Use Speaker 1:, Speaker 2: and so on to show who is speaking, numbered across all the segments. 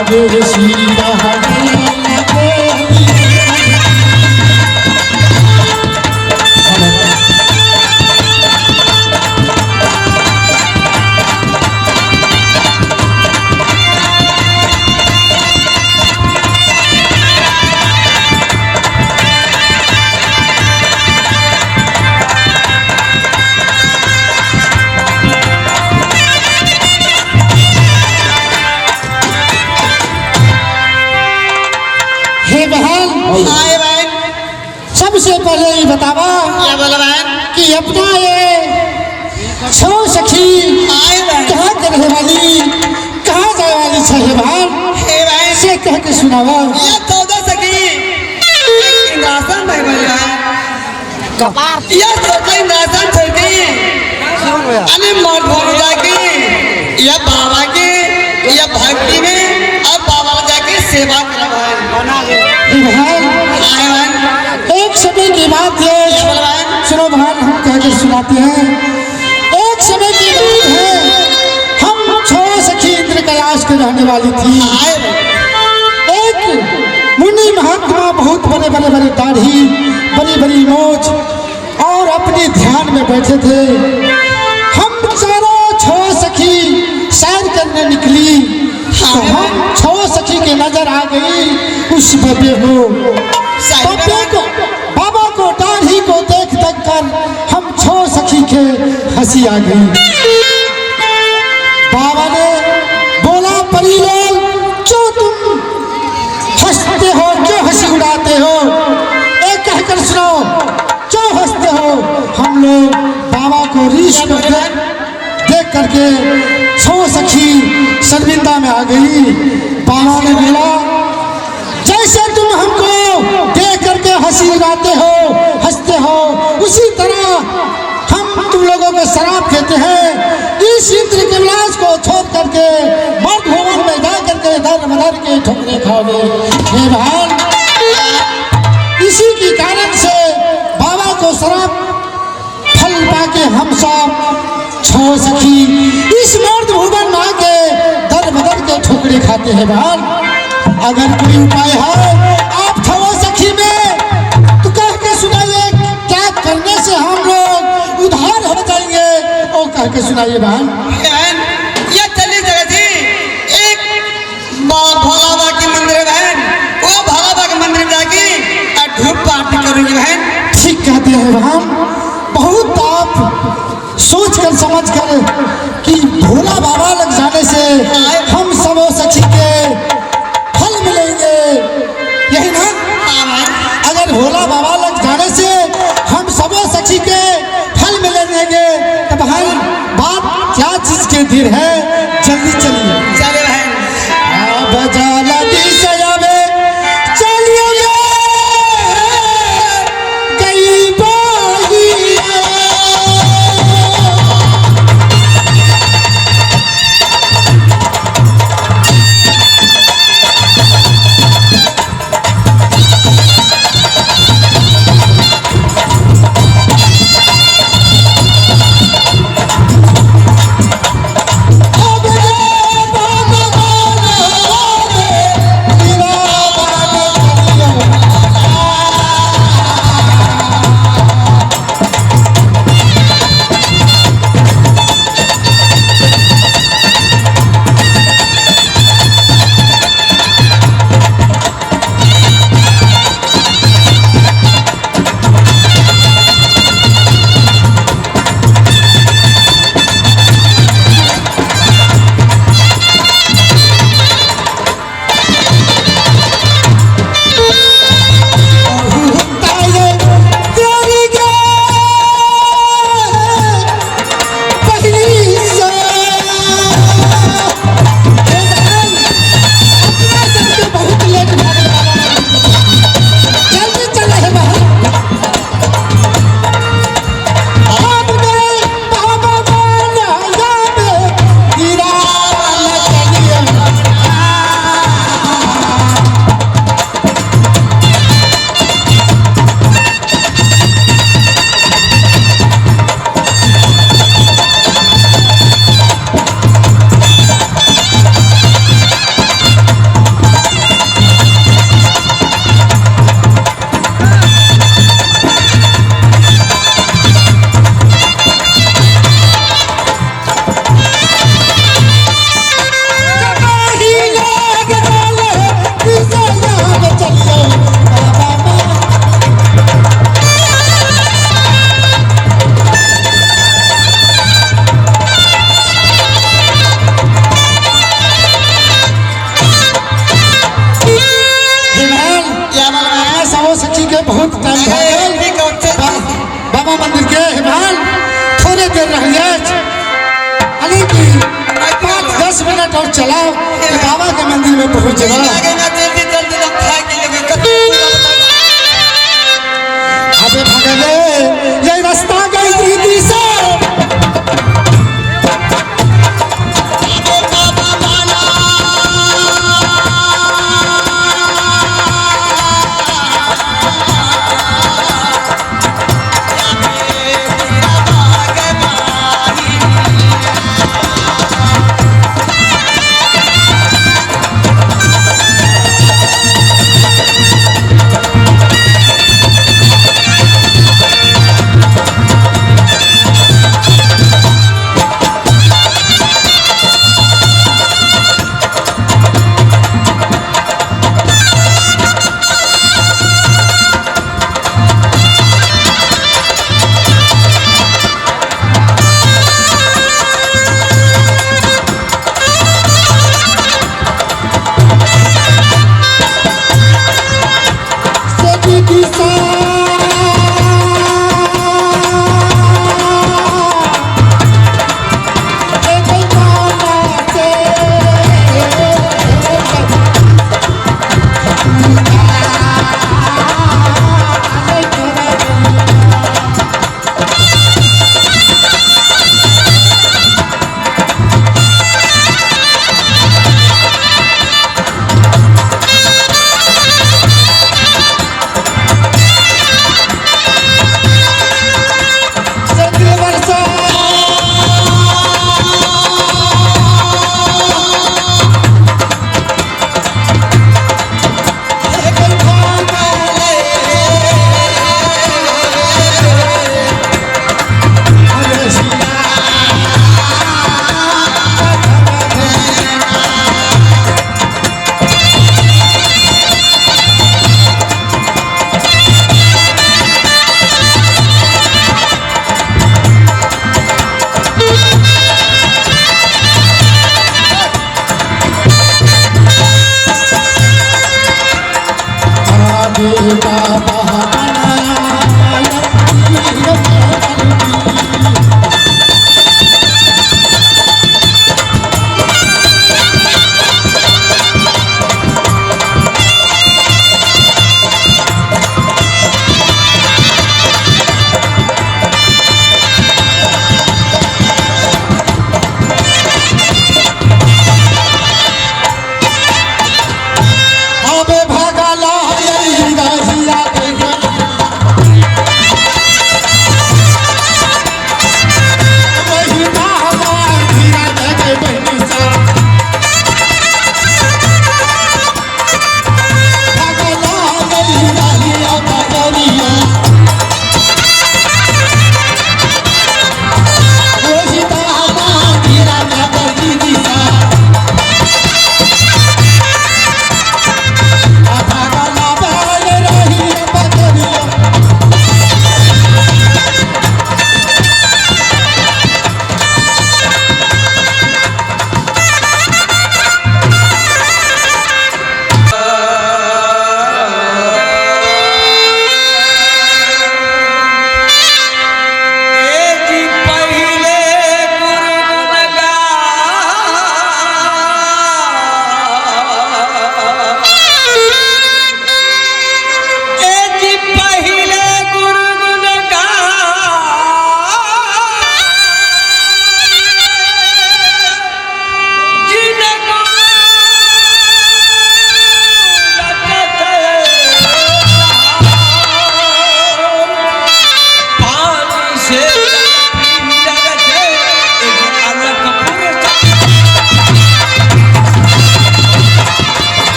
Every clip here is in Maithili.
Speaker 1: आवे सीता हे बहन,
Speaker 2: हाय बहन।
Speaker 1: सबसे पहले ये बतावा
Speaker 2: क्या बोला बहन?
Speaker 1: कि अपना ये छो सखी
Speaker 2: हाय बहन।
Speaker 1: कहाँ के रहे वाली, कहाँ जाए वाली छे हे बहन?
Speaker 2: हे बहन।
Speaker 1: से कह के सुनावा।
Speaker 2: ये 14 सखी इंद्रासन भाई बहन। ये 14 इंद्रासन छोड़ के अने मर्द भोग जाके या बाबा के या भक्ति में अब बाबा जाके सेवा कर बहन।
Speaker 1: हे बहन,
Speaker 2: हाय बहन।
Speaker 1: एक समय की बात है, सुनो बहन, हम कह के सुनाते हैं। एक समय की बात है, हम छो सखी इंद्र कैलाश के रहने वाली थी।
Speaker 2: हाय बहन।
Speaker 1: एक मुनि महात्मा बहुत बड़े बड़े बड़े दाढ़ी, बड़ी बड़ी मोछ और अपने ध्यान में बैठे थे। हम चारों छो सखी सैर करने निकली तो हम छो सखी के नजर आ गई उस बब्बे को। बब्बे को, बाबा को दाढ़ी को देख देख कर हम छो सखी के हंसी आ गई। बाबा ने बोला, परी लोग क्यों तुम हंसते हो, क्यों हंसी उड़ाते हो? एक कहकर सुनाओ, क्यों हंसते हो? हम लोग बाबा को रीछ को देख करके छो सखी शर्मिंदा में आ गई। बाबा ने बोला, जैसे तुम हमको देख करके हंसी उड़ाते हो, हंसते हो, उसी तरह हम तुम लोगों को शराब देते हैं। इस इंद्र के विलास को छोड़ करके मर्द भवन में जा करके दर बदर के ठोकरे खाओगे। हे बहन, इसी के कारण से बाबा को शराब फल पाके हम सब छो सखी इस मर्द भुवन में आके दर बदर के ठोकरे खाते हैं। बहन, अगर कोई उपाय है आप छो सखी में तो कह के सुनाइए, क्या करने से हम लोग उधार हो जाएंगे, वो कह के सुनाइए बहन।
Speaker 2: बहन, ये चली जगह थी एक भोला बाबा के मंदिर है बहन। वो भोला बाबा के मंदिर में जाके और धूप पार्टी करूंगी बहन।
Speaker 1: ठीक कहते हैं बहन, बहुत आप सोच कर समझ कर कि भोला बाबा लग जाने से हम सब सखी के फल मिलेंगे, यही ना?
Speaker 2: हाँ बहन।
Speaker 1: अगर भोला बाबा लग जाने से हम सब सखी के फल मिलेंगे तो बहन बात क्या चीज के देर है, जल्दी चलिए।
Speaker 2: चले बहन।
Speaker 1: अब जल्दी से आवे चलिए गई बाहिया। अब चला कि बाबा के मंदिर में पहुंच
Speaker 2: नहीं
Speaker 1: जावा।
Speaker 2: आगे ना चलते चलते हम थाक गेलियै कतौ।
Speaker 1: अबे भगले ये रास्ता गई दीदी से।
Speaker 2: बाबा बाला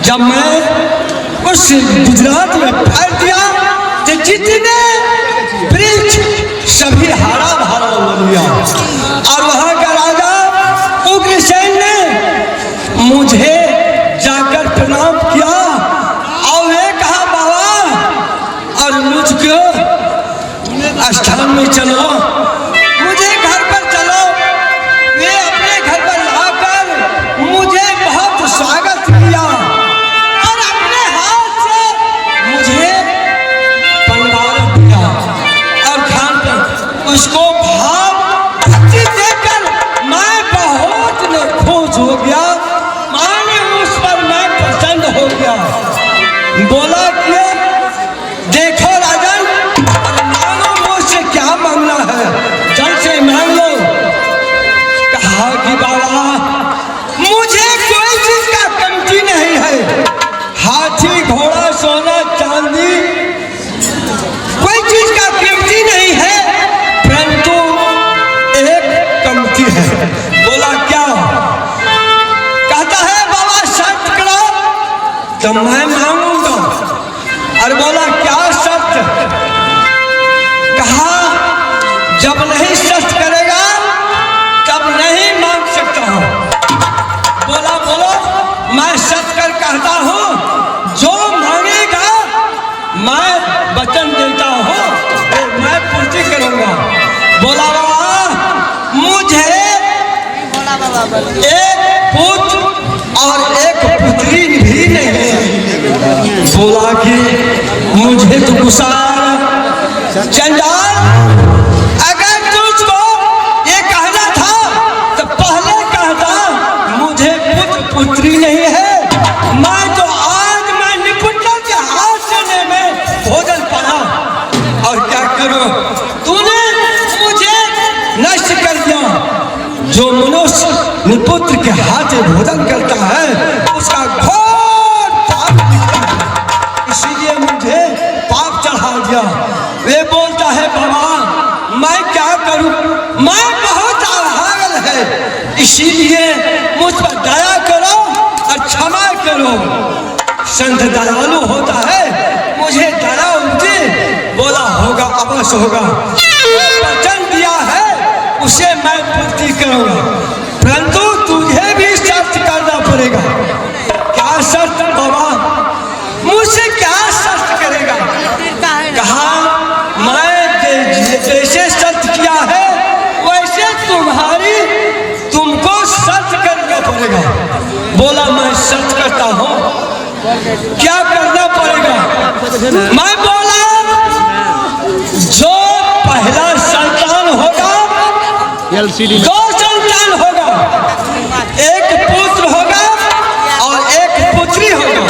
Speaker 2: जब मैं उस गुजरात में पैर दिया तो जितने वृक्ष सभी हरा भरा हो गया। और वहां का राजा उग्रसेन ने मुझे जाकर प्रणाम किया और वे कहा, बाबा और मुझको स्थान में चलो, मुझे घर पर चलो। वे अपने घर पर लाकर मुझे बहुत स्वागत किया और अपने हाथ से मुझे बनवारा दिया और खान पर उसको भाव भक्ति देकर मैं बहुत खुश हो गया। माने उस पर मैं प्रसन्न हो गया। बोला कि देखो राजन, मांगो मुझसे क्या मांगना है, जल से मांग लो। कहा कि बाबा मुझे कोई चीज का कमती नहीं है, हाथी घोड़ा सोना चांदी कोई चीज का कीमती नहीं है, परंतु एक कमती है। बोला क्या? कहता है बाबा शर्त करो तो मैं मांगूंगा। और बोला क्या शर्त? कहा जब नहीं शर्त करेगा तब नहीं मांग सकता हूं। बोला बोलो, मैं शर्त कर कहता हूं, जो मांगेगा मैं वचन देता हूं मैं पूर्ति करूंगा। बोला बाबा मुझे एक पुत्र और एक पुत्री भी नहीं है। बोला कि मुझे तो गुस्सा चंडाल, अगर तुझको ये कहना था तो पहले कहता मुझे पुत्र पुत्री नहीं है, मैं तो आज मैं निपुणता के हाथ से नहीं मैं भोजन पाया और क्या करूं, तूने मुझे नष्ट कर दिया। जो मनुष्य निपुत्र के हाथ से भोजन करता है उसका घोर पाप दिखता है, इसीलिए मुझे पाप चढ़ा दिया। वे बोलता है बाबा मैं क्या करूं, मैं बहुत अभागल है, इसीलिए मुझ पर दया करो और क्षमा करो। संत दयालु होता है, मुझे दया उपजे। बोला होगा अवश्य होगा, वचन दिया है उसे मैं पूर्ति करूंगा, परंतु तुझे भी शर्त करना पड़ेगा। क्या शर्त बाबा? मुझसे क्या शर्त करेगा? कहा मैं जैसे शर्त किया है वैसे तुम्हारी तुमको शर्त करना पड़ेगा। बोला मैं शर्त करता हूँ, क्या करना पड़ेगा? मैं बोला जो पहला संतान होगा,
Speaker 3: एलसीडी
Speaker 2: दो संतान होगा, एक पुत्र होगा और एक पुत्री होगा।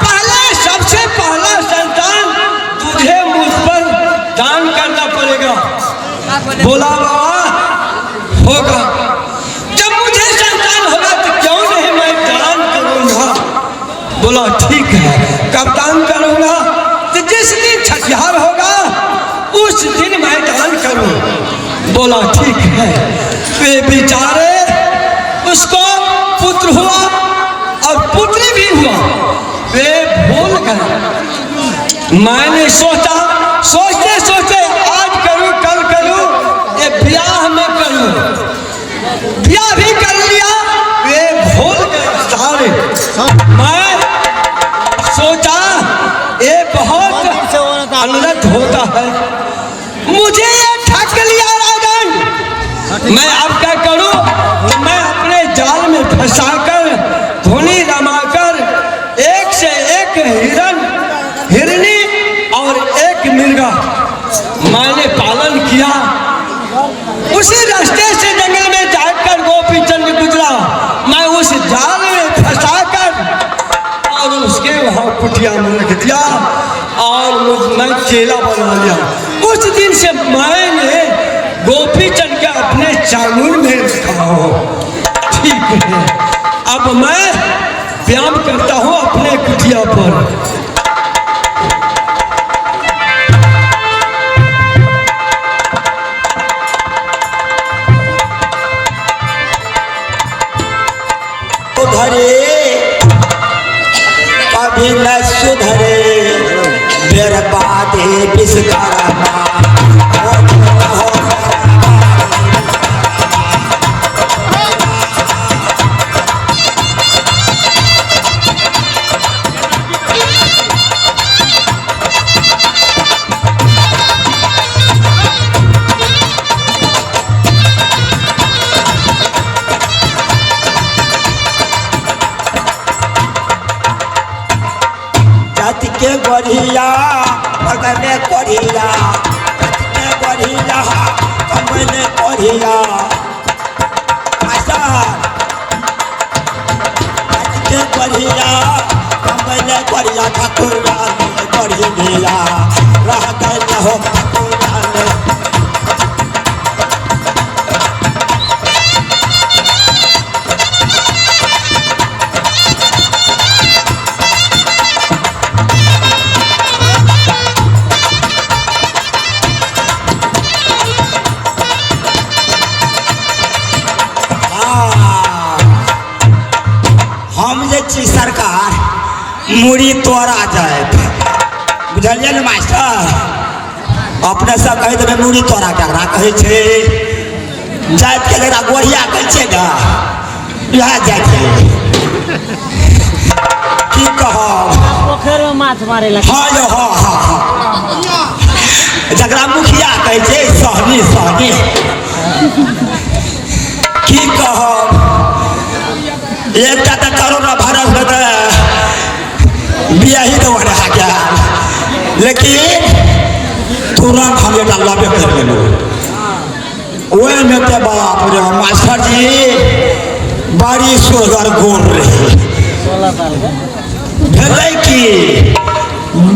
Speaker 2: पहले सबसे पहला संतान तुझे मुझ पर दान करना पड़ेगा। बोला बाबा होगा, जब मुझे संतान होगा तो क्यों नहीं मैं दान करूंगा? बोला ठीक है, कब दान करूंगा? तो जिस दिन छठिहार होगा उस दिन मैं दान करूं। बोला ठीक है। वे बेचारे उसको पुत्र हुआ और पुत्री भी हुआ, वे भूल गए। मैंने सोचा, सोचते सोचते आज करूं कल करूं, ये ब्याह में करूं, ब्याह भी कर लिया, वे भूल गए सारे। मैं सोचा ये बहुत अनर्थ होता है, मुझे ये ठग लिया राजन, मैं अब क्या करूं? तो मैं अपने जाल में फंसाकर धुनी रमाकर एक से एक हिरन हिरनी और एक मिर्गा मैंने पालन किया। उसी रास्ते से जंगल में जाकर गोपीचंद गुजरा, मैं उस जाल में फंसाकर और उसके वहां कुटिया में रख दिया और मैं चेला बना लिया। उस दिन से मैंने गोपीचंद के अपने चांगुर में रखा हो। ठीक है, अब मैं व्यायाम करता हूँ अपने कुटिया पर।
Speaker 4: धरे
Speaker 2: भी न सुधरे बर्बादी विश्वकर्मा हो हो। जाति के गोरिया पगने कोरिया, जाति के गोरिया कमने कोरिया, मास्टर जाति के गोरिया कमने कोरिया, ठाकुर कोरिया रह गए हो ठाकुर। हम जे छी सरकार मुड़ी तोड़ा जायत, बुझलियै ने मास्टर? अपने सब कहि देबै मुड़ी तोड़ा ककरा कहै छै? जाति के जकरा गोढ़िया कहै छै ने, इएह जाति है। की कहब,
Speaker 4: पोखरि में माछ मारे ला।
Speaker 2: हाँ यौ, हाँ हाँ हाँ, जकरा मुखिया कहै छै सहनी सहनी। की कहब, एकटा तऽ कोरोना वायरस मे तऽ बियाही दौड़ गेल, लेकिन तुरंत हम एकटा लबे कर लेलहुँ। ओहिमे तऽ बाप रे मास्टर जी बड़ी सुगर गोर रहे।
Speaker 4: 16 साल के
Speaker 2: भेलै कि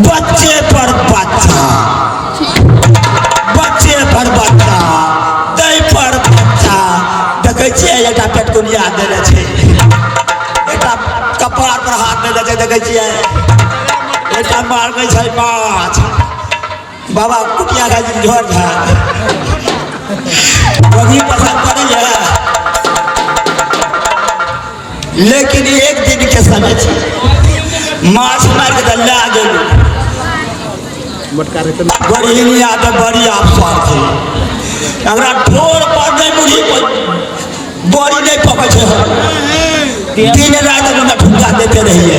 Speaker 2: बच्चे पर बच्चा, बच्चे पर बच्चा, दै पर बच्चा। देखै छियै एकटा पेटकुनिया देने छै, एकटा कपार पर हाथ देने छै, देखै छियै एकटा मारने छै माछ। बाबा कुटिया खाइ छै झोर झाड़ वही पसंद पड़ैया। लेकिन एक दिन के समय छै, माछ मारि के तऽ लए गेलहुँ। गरीबिया तऽ बड़ी अफसर छै, एकरा ठोर पर नहि मुड़ी बड़ी नहि पकै छै, दिन राति हमरा ठुमका देते रहिए।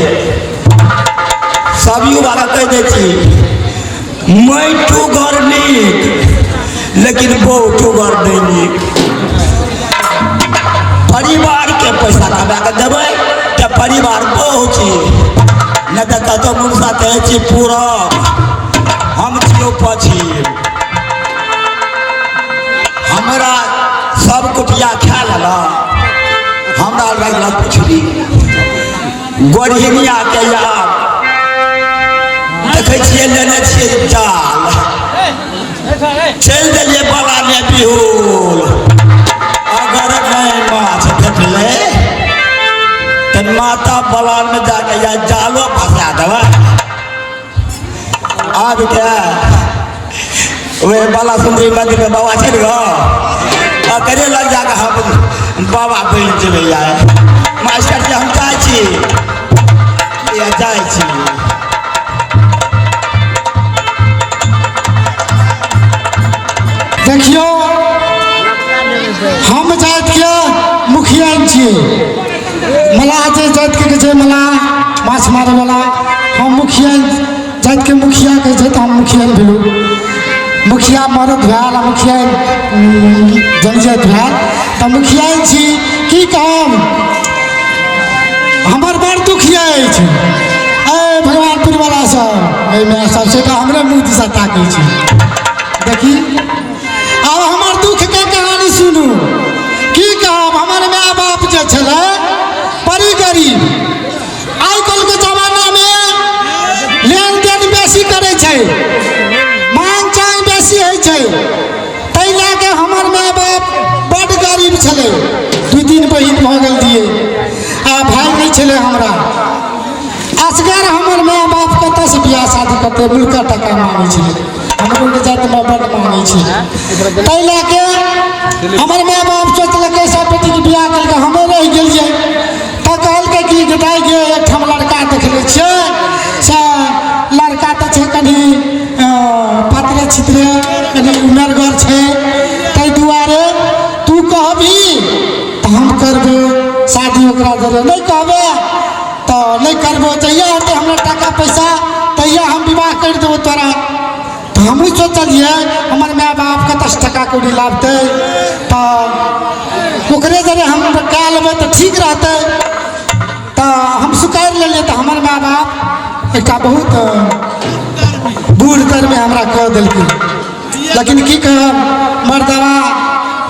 Speaker 2: सब युवा के कहि दै छी मैटू घर नीक, लेकिन बहुटू घर नहि नीक। परिवार के पैसा कमा के देबै तऽ परिवार बहु छी, नहि तऽ कतौ मुनसा कहै छी पूरब, हम छियौ पछिम। हमरा सब कुटिया खा लेलक, हमरा लगलक पुछली गोरहिनिया के यार देखै छियै लेने छियै जाल, चलि देलियै बलाने बिहुल। अगर नहि माछ भेटलै तऽ माता बलान में जाके या जालो फंसा देबै। आब के वह बाला सुंदरी मंदिर में बाबा छै ने गो, करे लग जाके हम बाबा बनि जेबै। यार मास्टर जी हम जाइ छी, जाइ छी।
Speaker 1: देखियो हम जाति के मुखिया छियै, मलाह जे जाति के छै मलाह माछ मारे वाला, हम मुखिया जाति के मुखिया कहै छै तऽ हम मुखिया भेलहुँ। मुखिया मरद भेल आ मुखिया जनजाति भेल तऽ मुखिया छी। की कहब, हमर बड़ दुख अछि। ऐ भगवानपुर वाला सब एहिमे सबसे तऽ हमरे मुँह दिशा ताकै छै। देखी आब हमर दुख के कहानी सुनू। की कहब, हमर माय बाप जे छलै बड़ी गरीब। आइ काल्हि के जमाना में लेन देन बेसी करै छै, मांग चांग बेसी होइ छै, ताहि लए के हमर माय बाप बड गरीब छलै। 2-3 बहिन भऽ गेल दियै आ भाय नहि छलै हमरा। असगर हमर माय बाप कतऽसँ बियाह शादी करतै, मुल्का टका मांगै छलै, हमरो के जातिमे बड मांगै छै। ताहि लए के हमर माय बाप सोचलकै सब बेटीके बियाह केलकै, हमे रहि गेलियै। तऽ कहलकै कि दाइ गे एकठाम लड़का देखले छियै, छोड़ दे, नहि कहबै तऽ नहि करबो, जहिया हेतै हमरा टाका पैसा तहिया हम विवाह करि देबो तोरा। तऽ हमहूँ सोचलियै हमर माय बाप कतऽसँ टाका कौड़ी लाबतै, तऽ ओकरे जरे हम कए लेबै तऽ ठीक रहतै। तऽ हम स्वीकारि लेलियै। तऽ हमर माय बाप एकटा बहुत बूढ़ तरमे हमरा कऽ देलकै। लेकिन की कहब, मर्दवा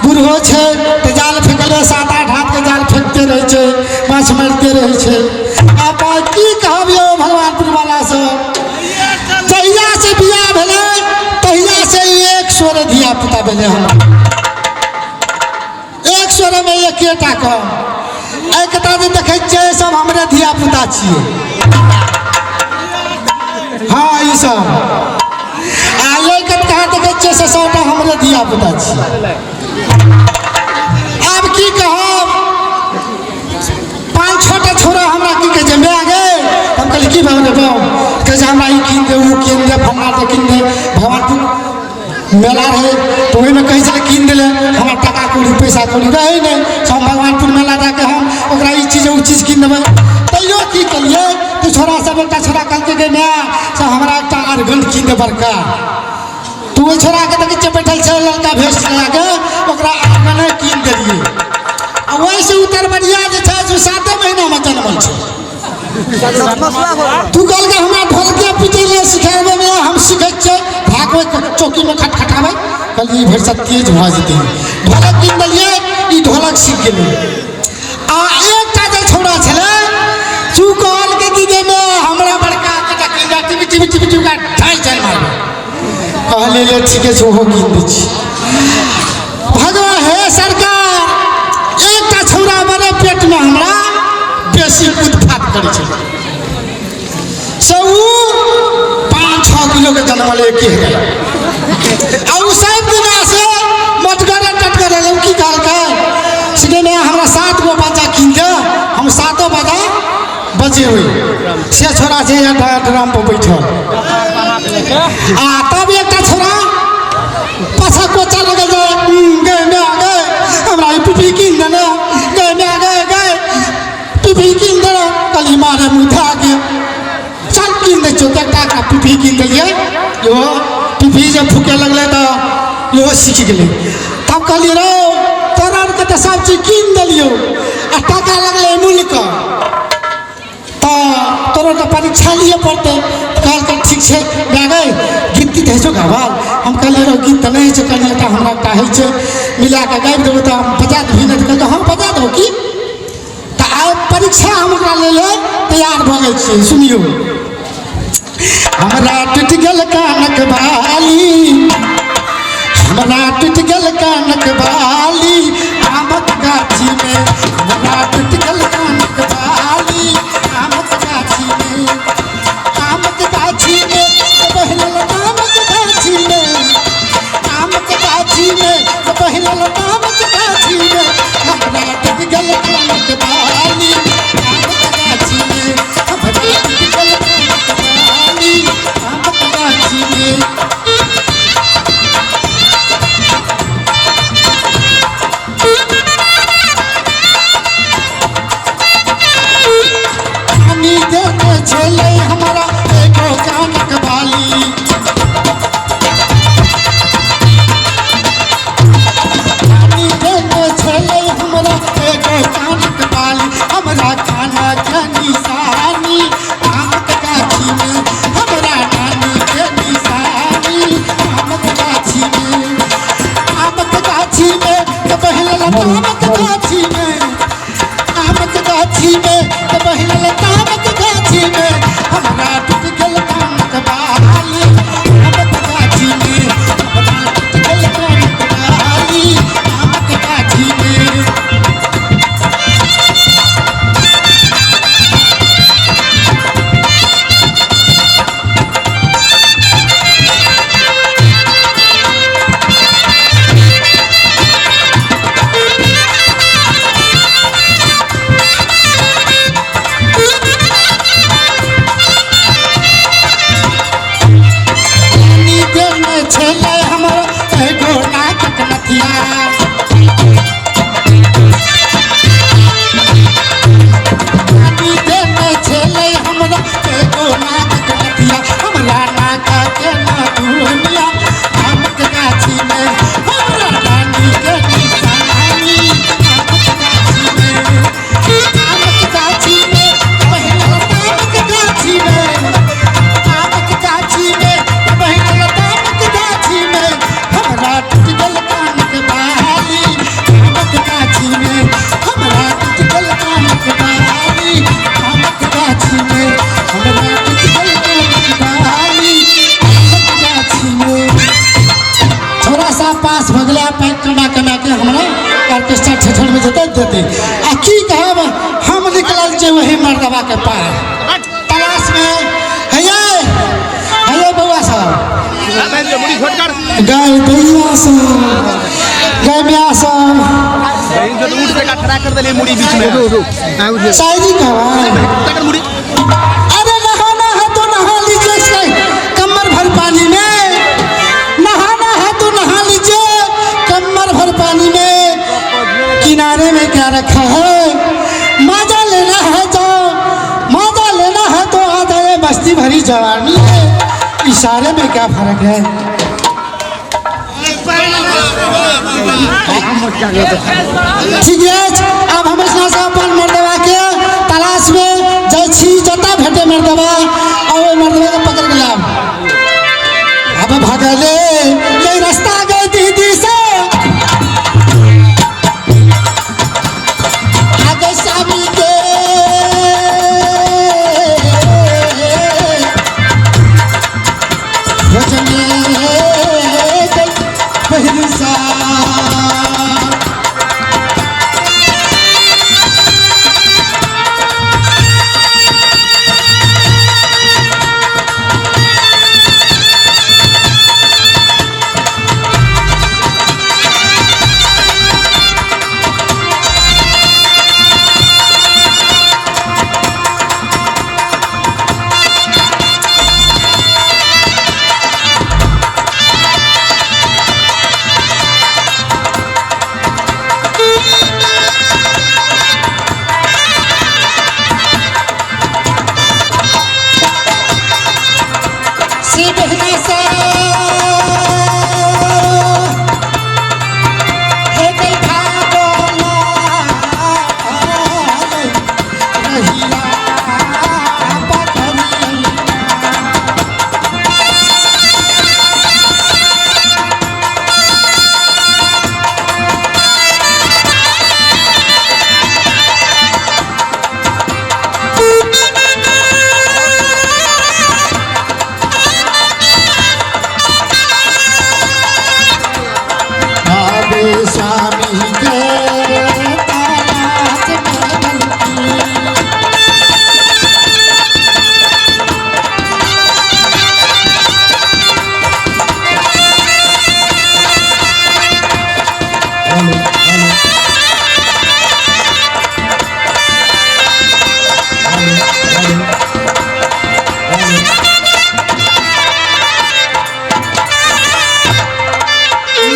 Speaker 1: बूढ़ो छै तऽ जाल फेकले 7-8 हाथके जाल फेकते रहै छै, माछ मारिते रहै छै। आब की कहब यौ भगवानपुर वाला सब, जहिया से बियाह भेलै तहिया से एक सोरे धिया पुता भेलै हमरा, एक सोरेमे एकेटा कम। एकटा जे देखै छियै सब हमरे धिया पुता छियै। हाँ ई सब आ एक कहाँ देखै छियै से सबटा हमरे धिया पुता छियै। आब की कहब, 5-6 टा छोरा हमरा की कहै छै, माय गे। हम कहलियै की भऽ गेलै बाउ? कहै छै हमरा ई कीन दे, ओ कीन दे, फल्लाँ दे कीन दे। भगवानपुर मेला रहै तऽ ओहिमे कहै छलै कीन देले, हमरा टाका कौड़ी पैसा कौड़ी रहै नहि। से हम भगवानपुर मेला जाके हम ओकरा ई चीज ओ चीज कीन देबै। तैयो की केलियै तऽ छोरा सब, एकटा छोरा कहलकै गे माय से हमरा एकटा अरगन कीन दे बड़का। तऽ ओहि छोराके देखै छियै बैठल छै ललका भेस्ट लगाके, ओकरा अरगने कीन देलियै। आ ओहिसँ उतरबरिया जे छै से 7 महीनामे जनमल छै। तू कहलकै हमरा ढोलके पीटै लए सिखेबै, हम सीखै छियै, भागबै चौकीमे खटखटाबै। कहलियै ई भरिसक तेज भऽ जेतै। ढोलक कीन देलियै, ई ढोलक सीख गेलै। आ एकटा जे छौड़ा छलै तू कहलकै कि गे माय हमरा बड़का एकटा कीन दे, टीवी टीवी टीवी टीवी ढाई चारि मारबै। कहलियै ले ठीके छै, ओहो कीन दै छी। भगवान हे सरकार, एकटा छौड़ा बड़े पेटमे हमरा बेसी कुदफात करै छै, से उ 5-6 किलोके जनमल एक हेतै। आ उ सब दिना से मटगरे टटगरे उ की कहलकै से गे माय हमरा 7 गो बाजा कीन दे, हम 7 बाजा बजेबै। से छोरा छै ड्रम पर बैठल। आ तब एकटा छोरा पाछा कोचा लगल जाय, गे माय गे हमरा ई पिपी कीन दे ने, गे माय गे गे पिपी कीन दे ने। कहलियै मारे मुँह धए के चल कीन दै छियौ। तऽ एकटा पिपी कीन देलियै, इहो पिपी जे फूके लगलै तऽ इहो सीख गेलै। तब कहलियै रौ तोरा आरके तऽ सब चीज कीन देलियौ आ टाका लगलै मूल्यके, तऽ तोरो तऽ परीक्षा लिअ पड़तै। कहलकै ठीक छै माय गे, गीत तीत होइ छौ गाबल? हम कहलियै रौ गीत तऽ नहि होइ छै, कहलियै एकटा हमरा एकटा होइ छै मिलाकऽ गाबि देबौ तऽ हम बजा देबही ने? तऽ कहलकै हँ बजा देबौ की। तऽ आइ परीक्षा हम ओकरा लै लए तैयार भऽ गेल छियै। सुनियौ, हमरा टूटि गेल कानक बाली, हमरा टूटि गेल कानक बाली आमक गाछीमे, हमरा टूटि गेल कानक बाली आमक गाछीमे, आमक गाछीमे बहलल आमक गाछीमे, आमक गाछीमे बहलल आमक गाछीमे, हमरा टूटि गेल कानक बाली आमक गाछीमे, हमरा टूटि गेल कानक बाली आमक गाछीमे। नानी देने छलै हमरा एगो कानक बाली, नानी देने छलै हमरा एगो कानक बाली, हमरा कानक निशानी आमक गाछीमे, हमरा नानी के निशानी आमक गाछीमे, आमक गाछीमे तऽ बहलल आमक गाछीमे, आमक गाछीमे तऽ बहलल आमक गाछीमे, हमरा टूटि गेल कानक बाली आमक गाछीमे, हमरा टूटि गेल कानक बाली आमक गाछीमे। देते देते आ की कहब हम निकलल छै वही मर्दबा के पार तलाश में हैये हैये बउआ सब गाय दैया सब गाय माय सब शायरी कहवा। अरे नहाना है तो नहा लीजिए इसके कमर भर पानी में, नहाना है तो नहा लीजिए कमर भर पानी में, किनारे में क्या रखा है, मजा लेना है तो मजा लेना है तो आ जाए मस्ती भरी जवानी है, इशारे में क्या फर्क है। ठीक है, अब हम से अपन मर्दबा के तलाश में जाइ छी, जतऽ भेटे मर्दबा और ओहि मर्दबा के पकड़ के लाब। अब भगले ये रास्ता गए दीदी से आगे स्वामी के भजने सा। स्वामी के तलाश में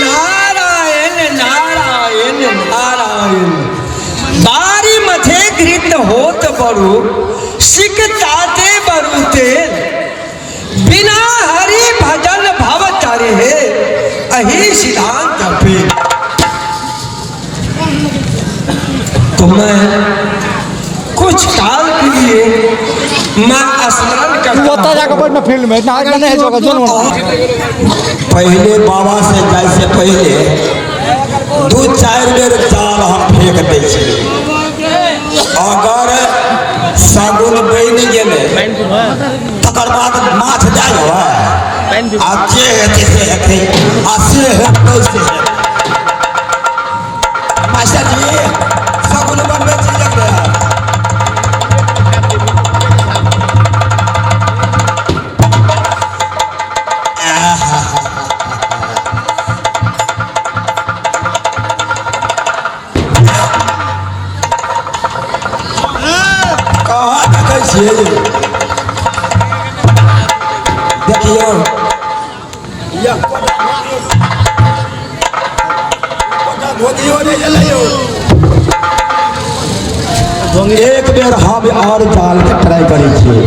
Speaker 2: नारायण नारायण नारायण। बारी मथे घृत होत बरु सिकताते बरु तेल, बिना हरि भजन भव तरे अही सिद्धांत पे। तो मैं कुछ काल के लिए मैं स्मरण करता हूँ।
Speaker 3: फील्ड में
Speaker 5: पहले बाबा से जाय से पहले 2-4 बेर जाल हम फेंक दै छी। अगर सगुन बनि गेलै तकर बाद माछ जाय होय आ जे हेतै से हेतै आ से हेतै से हेतै। मास्टर जी सगुन बनबै छी जकरा कहाँ देखै छियै देखियौ धोतियो नहि एलै यौ। एक बेर हम और जाल के ट्राई करै छियै,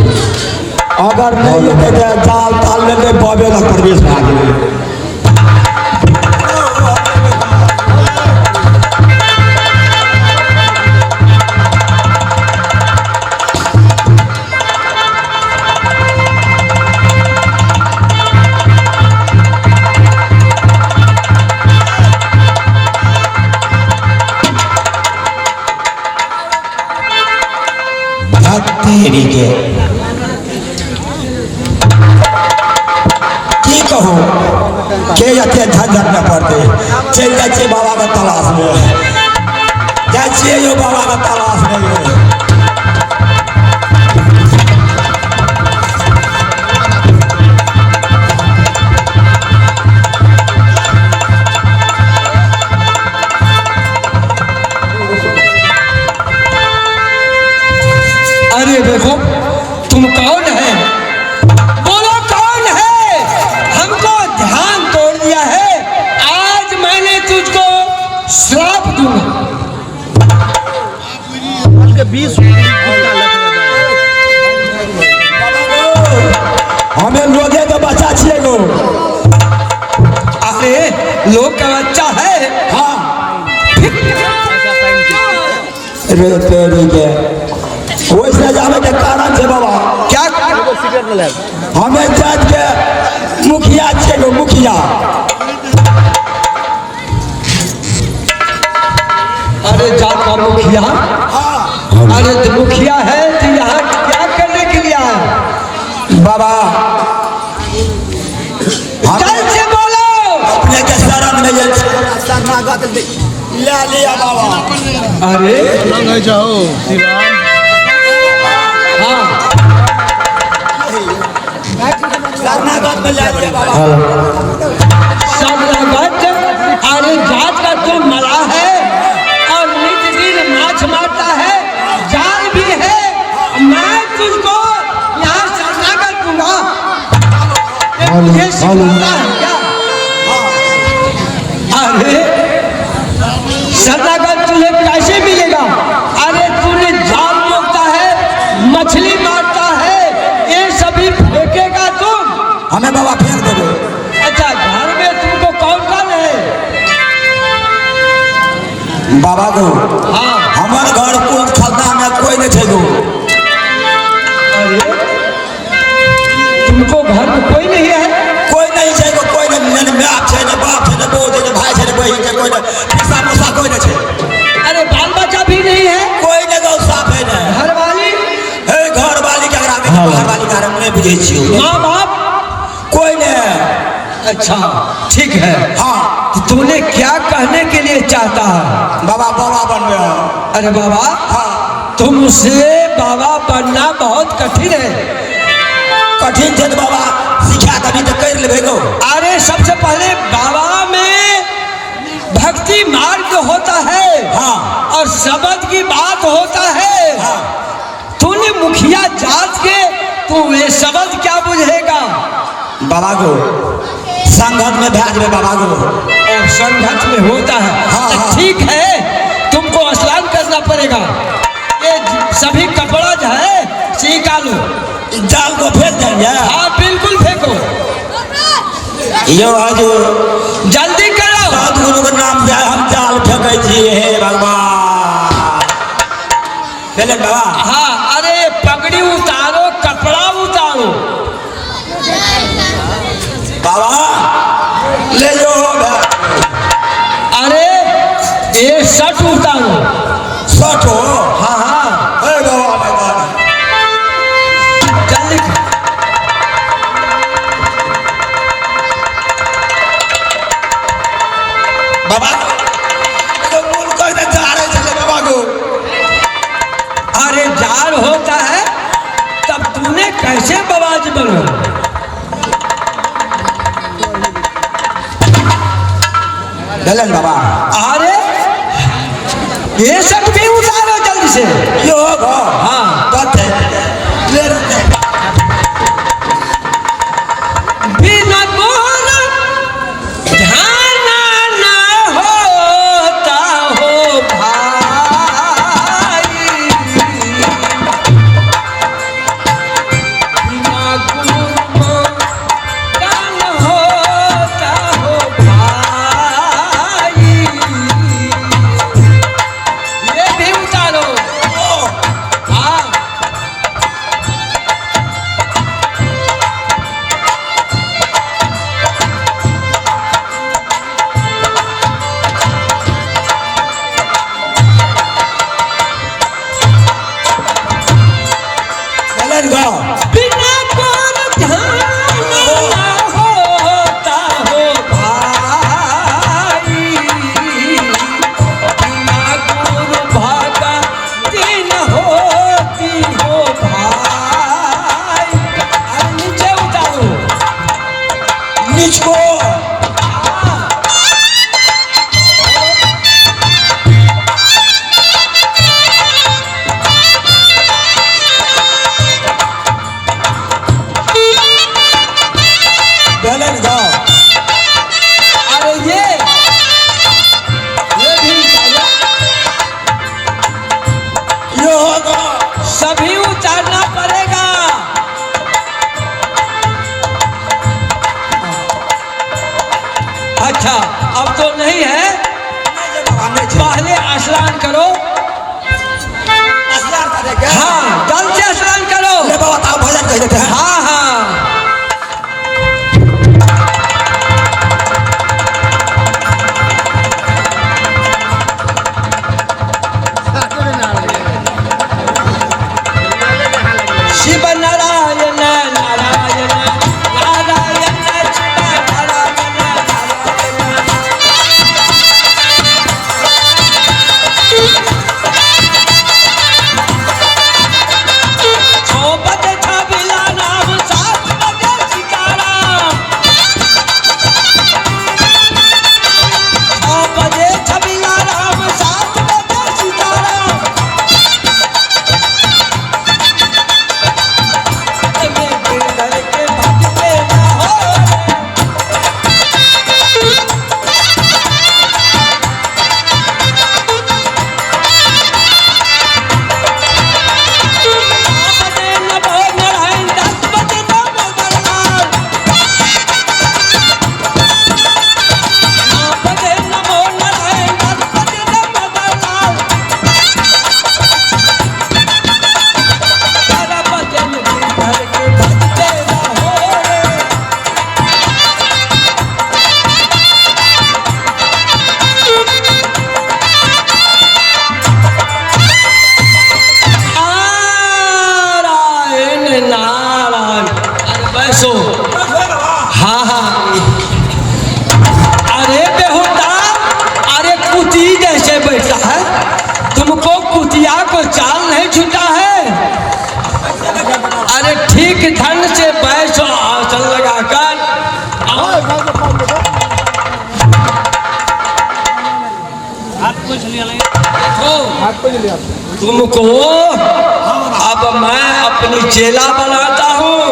Speaker 5: अगर नहि एतै तऽ जाल ताल लेने बाबे लग प्रवेश भए गेलै। तेरी के की कहू के एते झंझट में पड़ते, चलि जाइ छियै बाबा के तलाश में। छियै यौ बाबा के तलाश में यौ।
Speaker 2: अरे देखो तुम कौन है, बोलो कौन है? हमको ध्यान तोड़ दिया है, आज मैंने तुझको श्राप दूंगा।
Speaker 3: 20
Speaker 5: हमें लोगे के बच्चा छियै गो।
Speaker 2: अरे लोग का बच्चा है।
Speaker 5: हाँ रे तेरी के वैसे जावे के कारण छै बाबा।
Speaker 2: क्या?
Speaker 5: हमें जात के मुखिया छियै गो, मुखिया।
Speaker 2: अरे जात का मुखिया?
Speaker 5: हाँ।
Speaker 2: अरे तो मुखिया है तो यहाँ क्या करने के लिए आए?
Speaker 5: बाबा
Speaker 2: जल्द से बोलो।
Speaker 5: अपने के शरण में ये शरणागत ले लिया बाबा।
Speaker 2: अरे हाँ
Speaker 5: शरणागत में ले लिया बाबा।
Speaker 2: शरणागत? अरे जात का तू मरा है और नित दिन माछ मारता है, जाल भी है, मैं तुझको यहाँ शरणागत दूंगा? ये मुझे सिखाता है क्या? अरे शरणागत तुझे कैसे मिलेगा? अरे तूने जाल मोड़ता है, मछली मारता है, ये सभी फेंकेगा तुम?
Speaker 5: हमें बाबा फेंक देबो।
Speaker 2: अच्छा घर में तुमको कौन कौन है?
Speaker 5: बाबा को
Speaker 2: हाँ।
Speaker 5: हमार घर कुल खलना में कोई नहीं छै गो।
Speaker 2: अरे तुमको घर में कोई नहीं है?
Speaker 5: कोई नहीं छै गो, कोई नहीं, ने बाप छै ने बाप छै ने बहू छै ने भाई छै ने बहिन छै, कोई नहीं, पिसा मुसा कोई नहीं छै।
Speaker 2: अरे बाल बच्चा भी नहीं है?
Speaker 5: कोई नहीं गो, साफ है ने।
Speaker 2: घरवाली?
Speaker 5: हे घरवाली के अगर आबै छै, घरवाली के हम नहीं बुझै छियौ।
Speaker 2: माँ बाप?
Speaker 5: कोई नहीं।
Speaker 2: अच्छा ठीक है।
Speaker 5: हाँ।
Speaker 2: तो तूने क्या कहने के लिए चाहता है?
Speaker 5: बाबा बाबा बन रहे हो।
Speaker 2: अरे बाबा
Speaker 5: हाँ।
Speaker 2: तुमसे बाबा बनना बहुत कठिन है।
Speaker 5: कठिन छै तो बाबा सिखा तभी तो कर लेबै गो।
Speaker 2: अरे सबसे पहले बाबा में भक्ति मार्ग होता है।
Speaker 5: हाँ।
Speaker 2: और शब्द की बात होता है।
Speaker 5: हाँ।
Speaker 2: तूने मुखिया जात के तू ये शब्द क्या बुझेगा?
Speaker 5: बाबा को संगत में भेज दे बाबा को।
Speaker 2: और संगत में होता है।
Speaker 5: हाँ,
Speaker 2: तो
Speaker 5: हाँ।
Speaker 2: ठीक है, तुमको स्नान करना पड़ेगा। ये सभी कपड़ा जो है निकालो,
Speaker 5: जाल को फेंक देंगे।
Speaker 2: हाँ बिल्कुल फेंको।
Speaker 5: यो हजूर
Speaker 2: जल्दी करो।
Speaker 5: सदगुरु के नाम से हम जाल फेंकै छी हे भगवान। चले बाबा।
Speaker 2: हाँ अरे पगड़ी उतारो, कपड़ा उतारो।
Speaker 5: बाबा ले जो।
Speaker 2: अरे ये शर्ट उतारो।
Speaker 5: शर्ट हो?
Speaker 2: हाँ हाँ।
Speaker 5: हे बाबा मैदान
Speaker 2: जल्दी।
Speaker 5: बाबा तो मूल कोई ना जा रहे चले बाबा को।
Speaker 2: अरे जार होता है तब तूने कैसे बवाज बनो?
Speaker 5: दलन बाबा।
Speaker 2: अरे ये सब भी उतारो जल्दी से।
Speaker 5: यो गो।
Speaker 2: हाँ।
Speaker 5: ले
Speaker 2: बिना गुण ध्यान न होता हो भाई, बिना गुण ध्यान होता हो भाई। ये भी उतारो। पहले स्नान करो।
Speaker 5: स्नान करेंगे?
Speaker 2: हाँ, जल से स्नान करो।
Speaker 5: ले बाबा ताऊ भजन कह देते हैं।
Speaker 2: हाँ हाँ। शिव नारायण नारायण नारायण शिव नारायण नारायण। छो बजे छबिला राम, 7 बजे सीताराम। 6 बजे छबिला राम, 7 बजे सीताराम। गिरधर के भजते न हो। नौ बजे नमो नारायण, 10 बजे दामोदर लाल। 9 बजे नमो नारायण, 10 बजे दामोदर लाल। 12 बजे गिरधर के भजते रहो रे। नारायण नारायण। अरे बैसो। हाँ हाँ। अरे बेहुदा, अरे कुती जैसे बैठा है, तुमको कुतिया को चाल नहीं छूटा है। अरे ठीक ढंग से बैठो, आसन लगाकर। देखो तुमको अब मैं अपनी चेला बनाता हूँ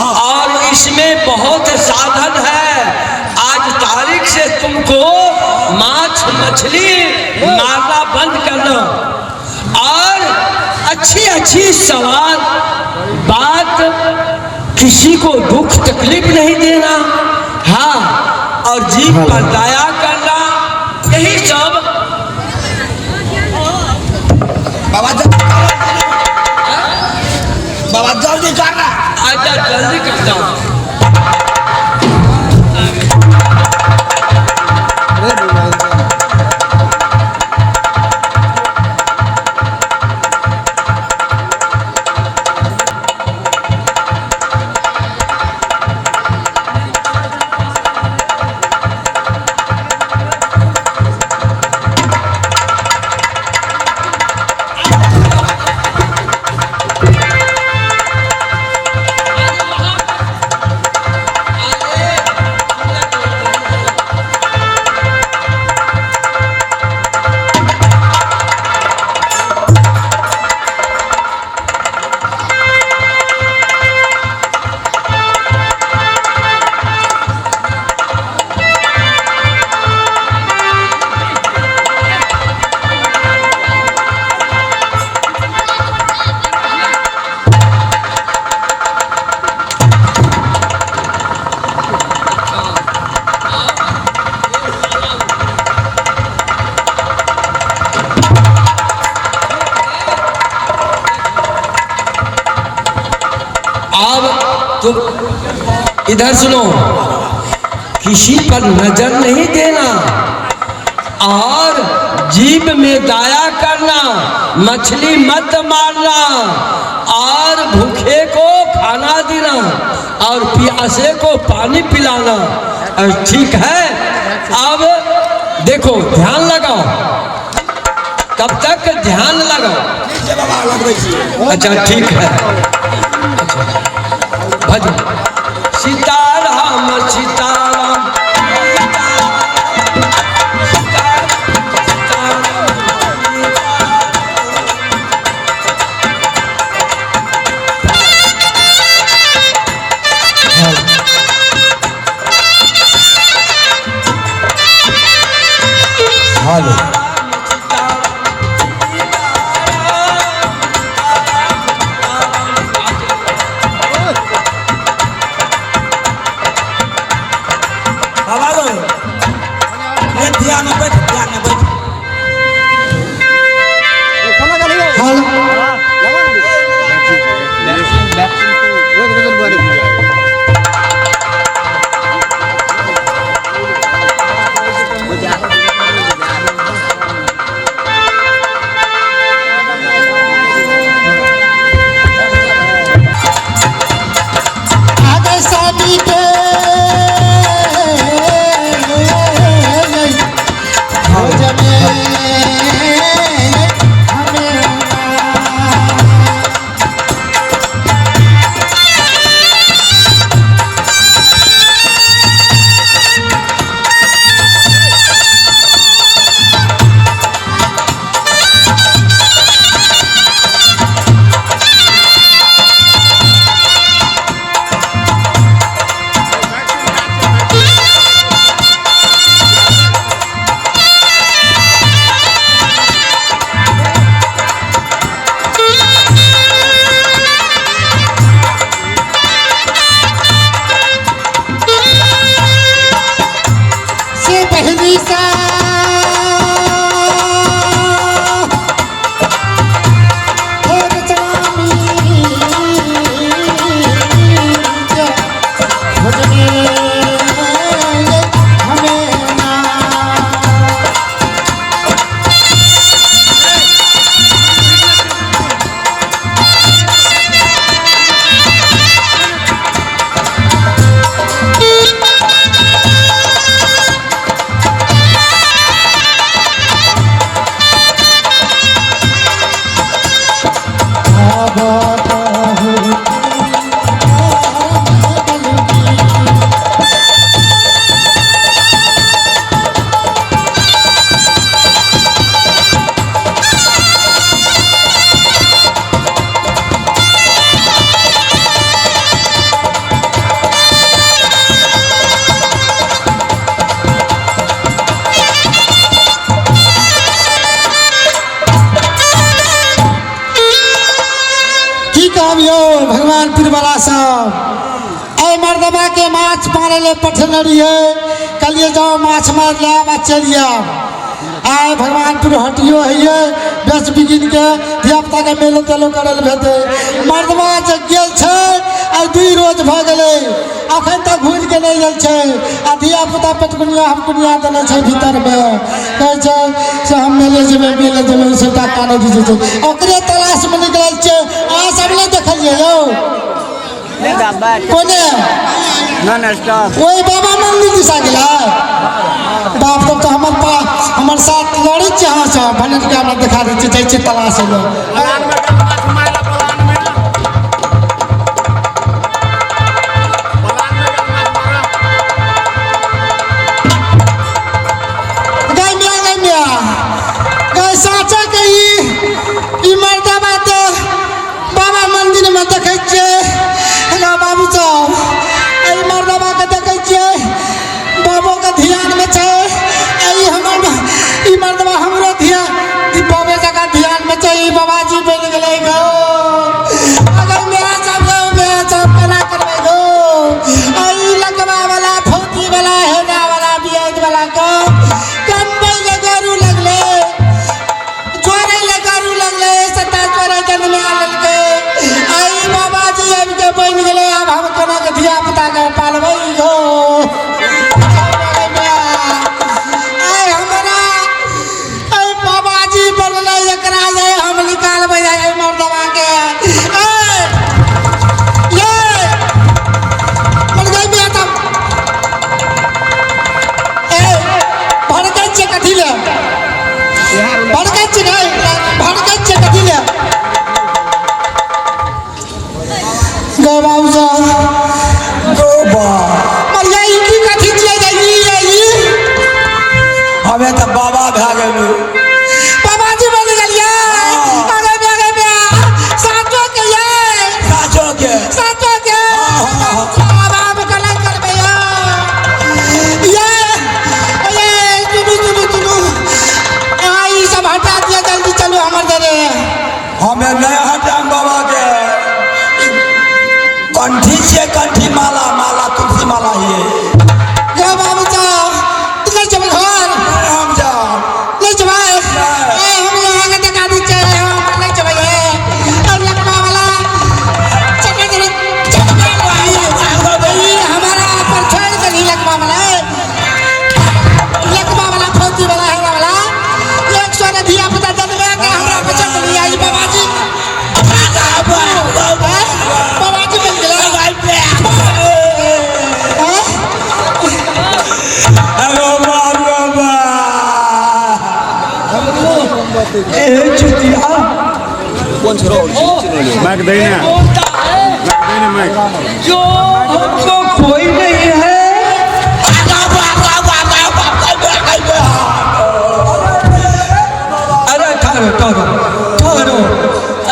Speaker 2: और इसमें बहुत साधन है। आज तारीख से तुमको माछ मछली मारना बंद करना और अच्छी अच्छी सवाल बात, किसी को दुख तकलीफ नहीं देना। हाँ, और जीव पर दया करना, यही सब।
Speaker 5: बाबा जल्दी बाबा जल्दी करना।
Speaker 2: अच्छा जल्दी करता हूँ। अब तुम इधर सुनो, किसी पर नजर नहीं देना और जीभ में दया करना, मछली मत मारना और भूखे को खाना देना और प्यासे को पानी पिलाना। और ठीक है, अब देखो ध्यान लगाओ, तब तक ध्यान लगाओ। अच्छा ठीक है, अच्छा भजन सीताराम सीताराम
Speaker 5: हेलो। बाबा लो, ये ध्यान में बैठ, ध्यान में बैठ।
Speaker 1: सब यौ भगवानपुर वाला सब, एहि मर्दबा के माछ मारे ले पठेने रहियै, कहलियै जाओ माछ मारि ले आब आ चलि आब। आइ भगवानपुर हटियो होइए, बेच बिकिन के धियापुता के मेलो तेलो करल भेटै। मर्दबा जे गेल छै आइ 2 रोज भऽ गेलै, अखन तक घुरि के नहि गेल छै। आ धियापुता पेटकुनिया हमकुनिया देने छै भीतरमे, कहै छै से हम मेले जेबै मेले जेबै, सबटा काने दिस छै। ओकरे तलाशमे निकलल छै। अहाँ सब नहि देखलियै यौ? कोने
Speaker 3: नॉन स्टॉप
Speaker 1: ओहि बाबा मंदिर दिशा गेलै। बाप तब तऽ हमर पा हमर साथ लड़ै छियै अहाँ सब, भनेर के हमरा देखा दै छियै, जाइ छियै तलाश लए। गै मिया, गै मिया, गै साँचे के ई मर्दबा तऽ बाबा मंदिर में देखै छियै। हेलो बाबू साहब, एहि मर्दबा के देखै छियै, बाबो के ध्यान में छै। ई हमर ई मर्दबा हमरो ध्यान, ई बाबे जकाँ ध्यान में छै। ई बाबाजी बनि गेलै गो। अगर मेरा सब गो, मेरा सब केना करबै गो? ई लकवा वाला, फौती वाला, हेना वाला, बियाज वाला के कमबै ले गरू लगलै, जोड़ै ले गरू लगलै, सत्ता जोड़ै जन्मे लेलकै। आई बाबाजी आबि के बनि गेलै। आब हम केना के धिया पुता के पालबै गो? आइ हमरा ऐ बाबाजी बनलै, एकरा जे हम निकालबै एहि मर्दबा के। ऐ ये मर गई बिया तब। ए भड़कै छियै कथी ले? भड़कै छियै गै, भड़कै छियै कथी ले? गौ बाबू साहब,
Speaker 5: गो बा।
Speaker 1: मरिया ई की कथी छियै गै? ई ई
Speaker 5: हमे तऽ बाबा भए गेलू।
Speaker 1: बाबाजी बनि गेलियै। अरे बे रे बे, साचो के ये,
Speaker 5: साचो के,
Speaker 1: साचो के। बाबा हम केना करबै यौ? ये ये चुनू चुनू चुनू, आ ई सब हटा दिअ, जल्दी चलू हमर दरे।
Speaker 5: हमे नहि हटाम बाबा के। कंठी छियै, कंठी माला, माला तुलसी माला हियै।
Speaker 1: गौ बाबू साहब, नहि जेबै घर?
Speaker 5: नहि हम जाब।
Speaker 1: नहि जेबै? ए हम अहाँके देखा दै छियै, हम नहि जेबै। ए लकवा वाला चका चका चका, ई हमारा पर छोड़ि देली। लकवा वाला, लकवा वाला, फौजी वाला, हेरा वाला, 100 ने धिया पुता जन्मे के हमरा पर छोड़ि देली। ई बाबाजी, बाबाजी बनि गेलै।
Speaker 5: अरे बाप रे बाप।
Speaker 2: ए चुतिया,
Speaker 3: माइक दे ना,
Speaker 2: बोलता है
Speaker 3: माइक दे ना, माइक।
Speaker 2: जो हमको कोई नहीं है। अरे ठहरो ठहरो ठहरो।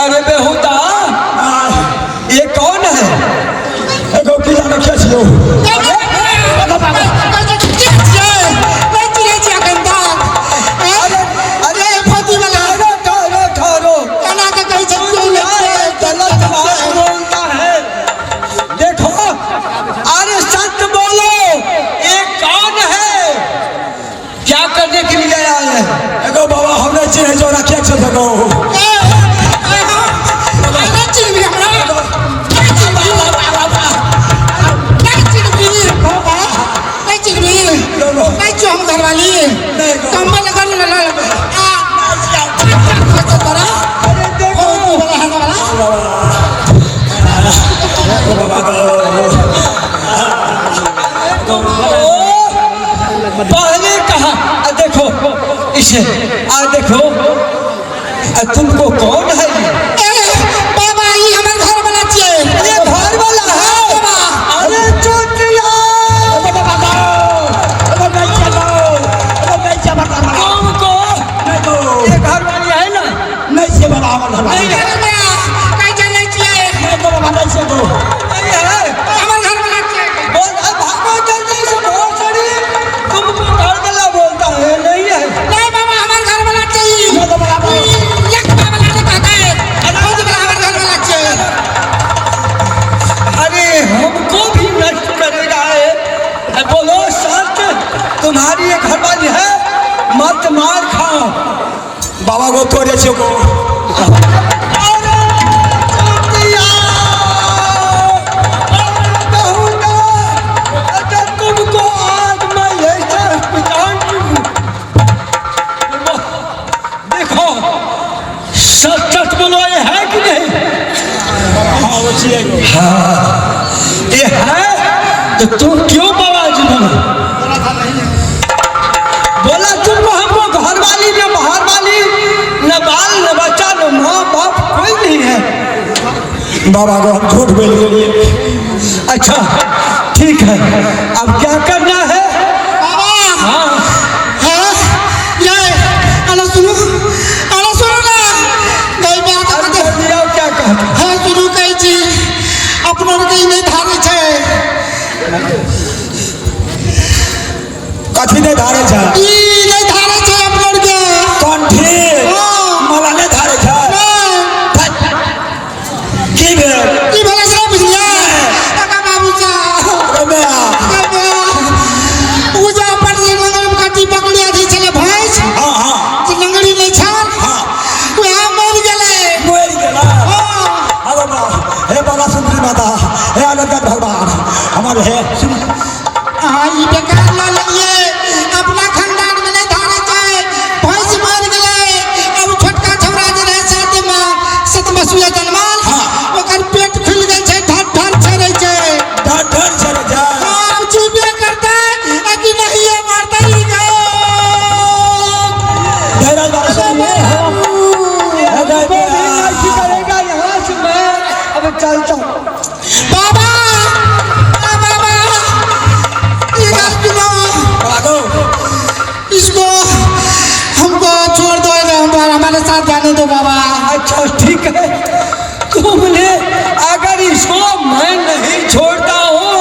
Speaker 2: अरे बेहुदा, ये कौन है?
Speaker 5: एगो की जाने के छियौ?
Speaker 1: अरे फौजी वाला,
Speaker 2: ठहरो ठहरो ठहरो।
Speaker 1: केना के कहै छै?
Speaker 2: ये गलत बात बोलता है। देखो, अरे सच बोलो, ये कौन है? क्या करने के लिए आए हैं?
Speaker 5: एगो बाबा, हम नहि चिन्है छौ, ओकरा किएक छौ सको?
Speaker 1: घरवाली कम्बल कर
Speaker 2: अरे देखो, पहले कहा, आ देखो इसे, आ देखो, आ तुमको कौन है ये?
Speaker 1: बाबा, ई हमर घर वाला छियै।
Speaker 2: ये घर वाला है?
Speaker 1: बाबा।
Speaker 2: अरे चुतिया, तुमको ये घर वाली है ना?
Speaker 5: नहि छियै बाबा हमर घरवाली।
Speaker 2: नहीं है।
Speaker 1: कहै छै नहि छियै।
Speaker 5: नहि गो बाबा, नहि छियै गो।
Speaker 2: नहीं है।
Speaker 1: हमर घर वाला छियै।
Speaker 2: बोल, अब भागो जल्दी से, बहुत सड़ी तुमको घर वाला बोलता है, नहीं है।
Speaker 1: नहीं बाबा, हमर घर वाला छियै।
Speaker 5: नहि गो बाबा।
Speaker 1: ई लकवा वाला नहि कहतै।
Speaker 5: बाबा गो तोरे छियो गो।
Speaker 2: अरे चूतिया, अरे कहूँगा, अगर तुमको आज मैं ऐसा पिटाऊं। देखो सच सच बोलो, ये है कि नहीं?
Speaker 5: हाँ वो छियै गो।
Speaker 2: ये है तो तुम क्यों बाबा जी बनो? बोला तुमको हमको घर वाली न बाहर वाली न बाल न बच्चा न माँ बाप कोई नहीं है।
Speaker 5: बाबा गो हम झूठ बोल गेलियै।
Speaker 2: अच्छा ठीक है, अब क्या करना है?
Speaker 1: बाबा।
Speaker 2: हाँ।
Speaker 1: हाँ ये अरे सुनू, अरे सुनू ना गई बात।
Speaker 2: अब कर दिया, क्या कहते?
Speaker 1: हाँ सुनू, कहै छी अपनो के ई नहि धारै छै।
Speaker 5: कथी नहि धारे छै?
Speaker 1: ई नहि धारै छै अपनो के।
Speaker 5: कंठी?
Speaker 1: हाँ।
Speaker 5: माला नहि धारे छै?
Speaker 1: नहि।
Speaker 5: की भेल?
Speaker 1: की भेलै से नहि बुझलियै? काका बाबू साहब।
Speaker 5: अरे माय।
Speaker 1: पूजा पर जे लंगड़ कट्टी पकड़िया दै छलै भैंस।
Speaker 5: हाँ हाँ।
Speaker 1: जे लंगड़ी नहि छल।
Speaker 5: हाँ।
Speaker 1: वएह मरि गेलै।
Speaker 5: मरि गेला?
Speaker 1: हाँ।
Speaker 5: अरे बा, हे बाबा सुंदरी माता, हे आनंद भगवान हमर, हे सुन।
Speaker 1: अहाँ ई बेकार लऽ लेलियै, अपना खानदान मे नहि धारै छै। भैंस मरि गेलै। अब छोटका छौड़ा जे रहै साथमे, सतमसुआ जनमल।
Speaker 5: हाँ।
Speaker 1: ओकर पेट खुलि गेल छै, ढर ढर छेड़ै छै।
Speaker 5: डर डर चले जाए।
Speaker 1: हाँ, आब जीबे करतै आ कि नहिये मारतै ई गो।
Speaker 5: धैर्य बाबा सुनिए। हे
Speaker 2: हमको भी
Speaker 5: गए।
Speaker 2: नहीं करेगा यहाँ से, मैं अब चलता हूँ।
Speaker 1: बाबा, आ बाबा, इधर सुनो।
Speaker 5: बाबा गो।
Speaker 1: इसको हमको छोड़ दो, इधर हमारे साथ जाने दो बाबा।
Speaker 2: अच्छा ठीक है, तुमने अगर इसको मैं नहीं छोड़ता हूँ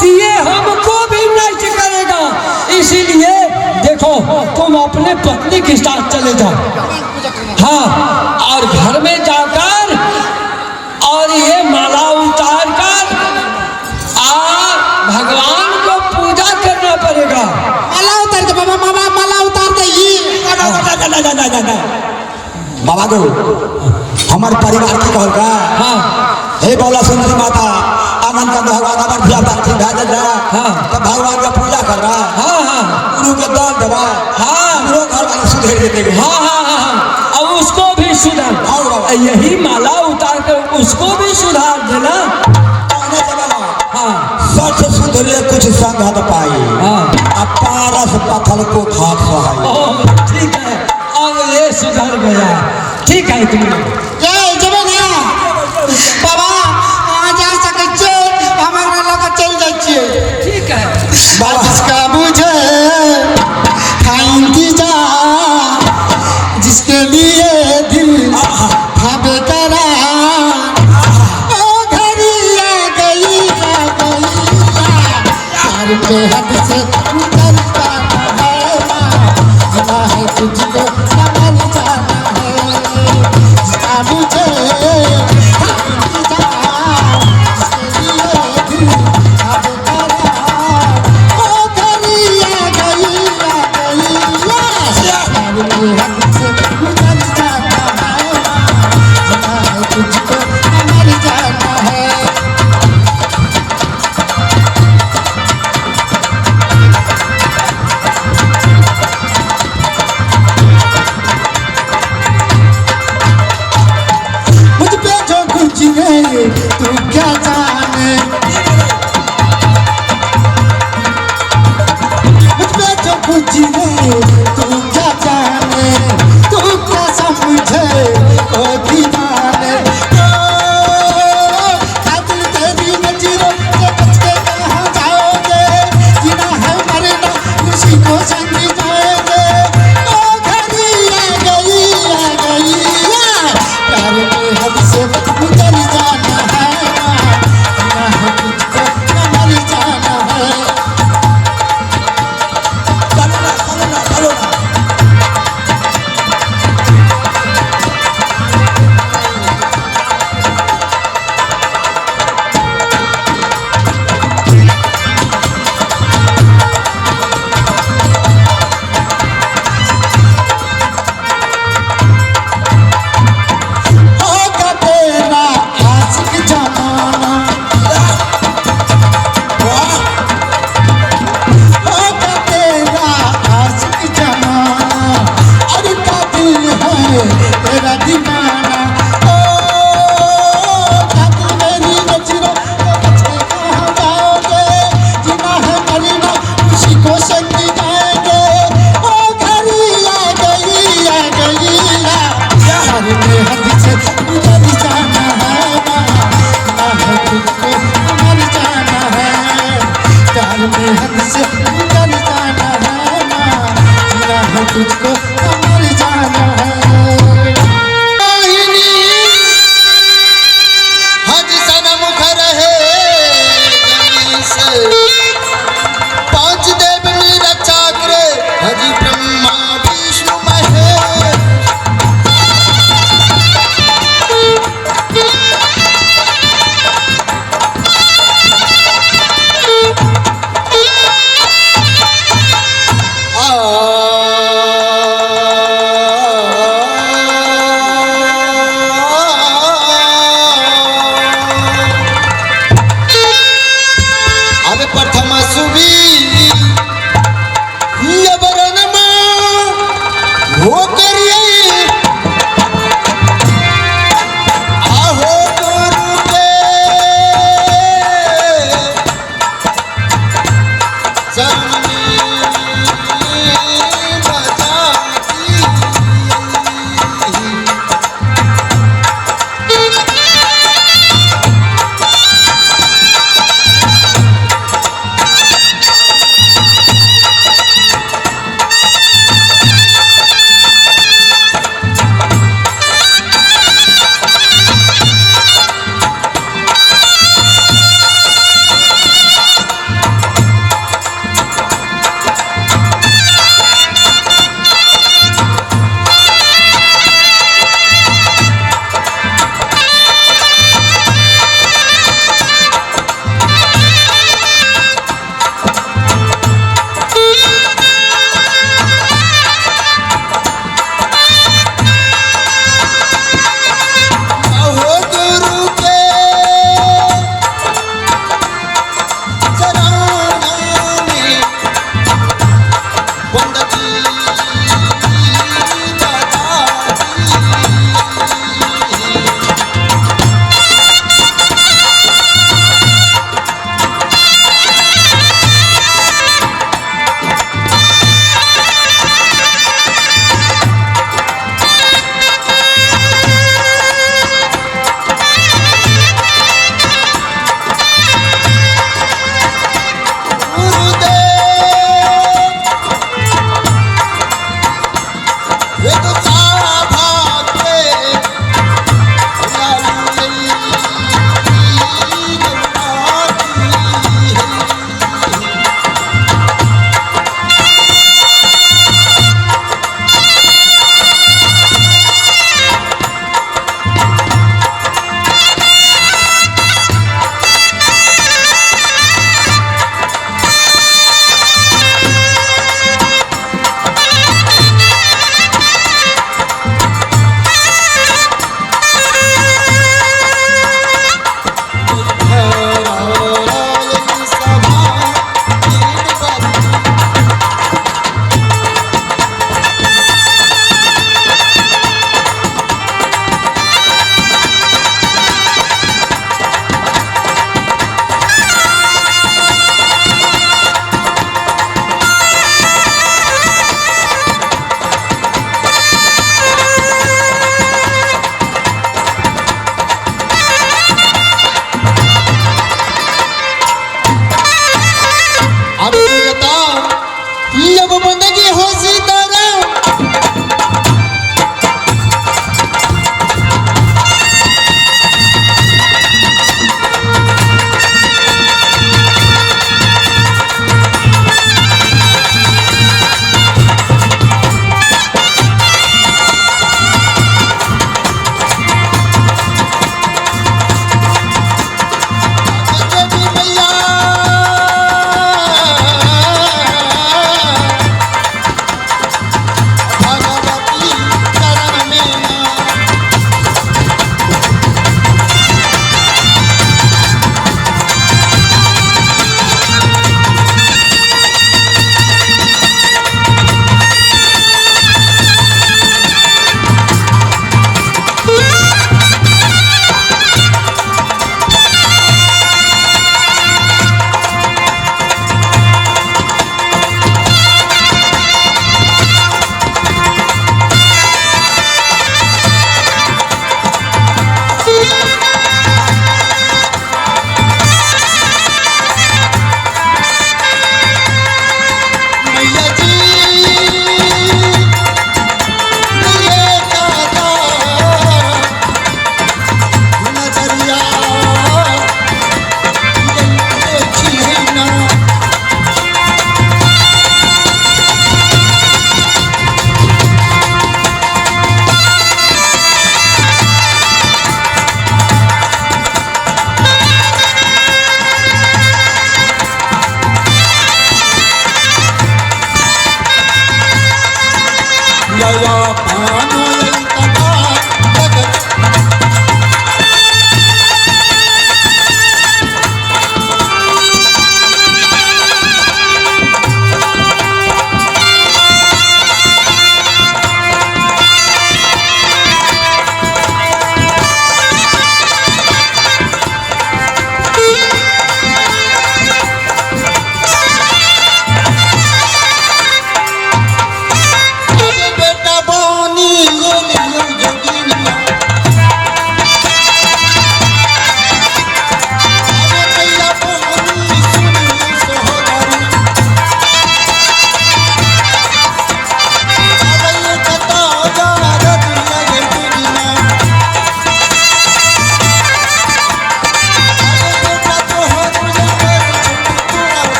Speaker 2: तो ये हमको भी नष्ट करेगा, इसीलिए देखो तुम अपने पत्नी के साथ चले जाओ। हाँ, और घर में जाकर और ये माला उतार कर आ भगवान को पूजा करना पड़ेगा।
Speaker 1: माला उतार के बाबा, बाबा माला उतार दे ई।
Speaker 5: ना ना ना ना ना ना, बाबा गो, हमार परिवार की कहलका?
Speaker 2: हाँ।
Speaker 5: हे बाबा सुंदरी माता, आनंद का भगवान, हमार धिया पुता ठीक भए गेल।
Speaker 2: हाँ।
Speaker 5: तो भगवान के पूजा कर रहा।
Speaker 2: हाँ हाँ।
Speaker 5: गुरु के दान देवा।
Speaker 2: हाँ।
Speaker 5: हमरो घर वाले सुधर जेतै।
Speaker 2: हाँ हाँ हाँ हाँ, अब उसको भी सुधार।
Speaker 5: हाँ बाबा।
Speaker 2: यही माला उतार कर उसको भी सुधार देना।
Speaker 5: कहने से बाबा।
Speaker 2: हाँ।
Speaker 5: सच सुधरे कुछ संगत पाई।
Speaker 2: हाँ।
Speaker 5: आ पारस पत्थर को खाक सहाई।
Speaker 2: ओ, ठीक है, अब ये सुधर गया, ठीक है तुम लोग।
Speaker 1: जय जेबै ना बाबा? अहाँ जा सकै छियै, हम एकरा लऽ कऽ चलि जाइ छियै।
Speaker 2: ठीक है।
Speaker 5: बाबा।
Speaker 1: जिसका मुझे था इंतजार, जिसके लिए दिल था बेकरार, ओ घड़ी आ गई, आ गई। प्यार के हद से उतर जाना है, जीना है तुझको न मर जाना है। जिसका मुझे था इंतजार, जिसके लिए दिल था बेकरार, ओ घड़ी आ गई, आ गई। प्यार के हद से उतर जाना है, जीना है तुझको न मर जाना है।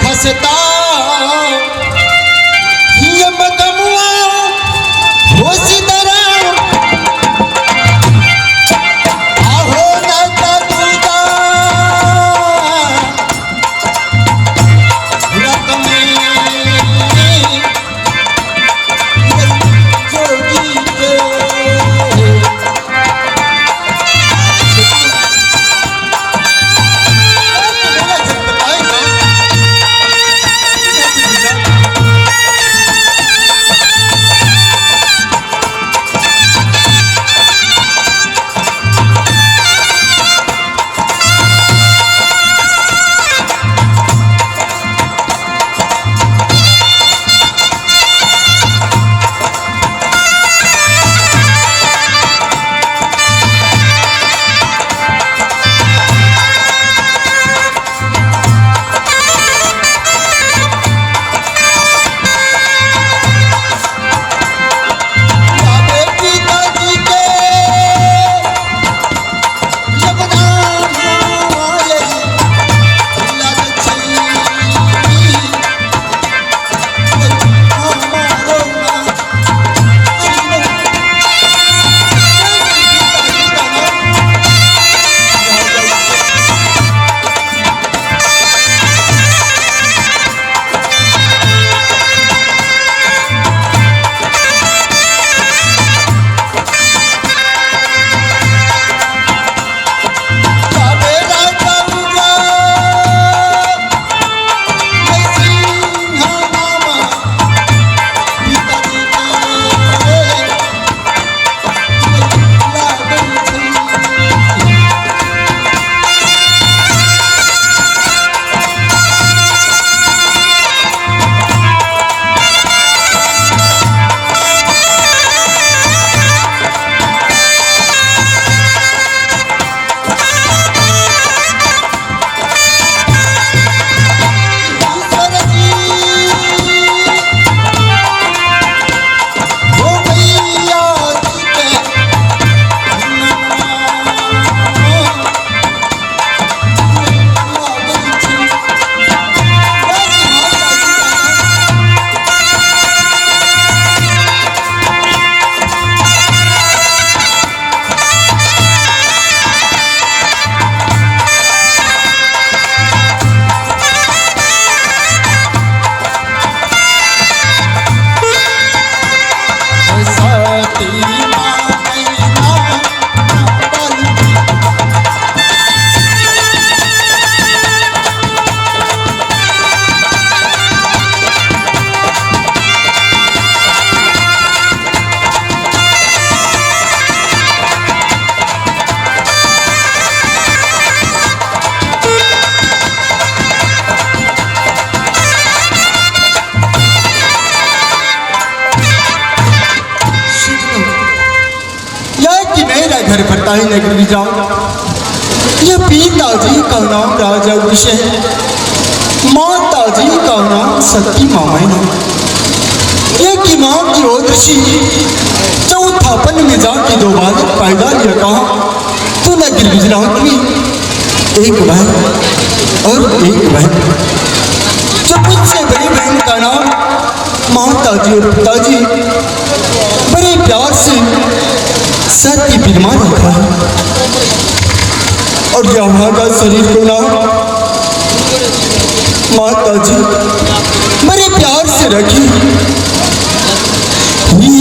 Speaker 1: खसता ये मदमुआ होश दरा आहो न कबूदा। पता ही नगर भी जाओ। ये पिताजी का नाम राजा उग्रसेन, माता जी का नाम सती मामैना। ये की माँ की ओदशी चौथापन में जाके दो बालक पैदा लिया। कहा तो नगर गुजरात में एक बहन और एक बहन। जो मुझसे बड़ी बहन का नाम माता जी और पिताजी बड़े प्यार से सती बिरमा रखा है, और यहाँ का शरीर को नाम माता जी बड़े प्यार से रखी।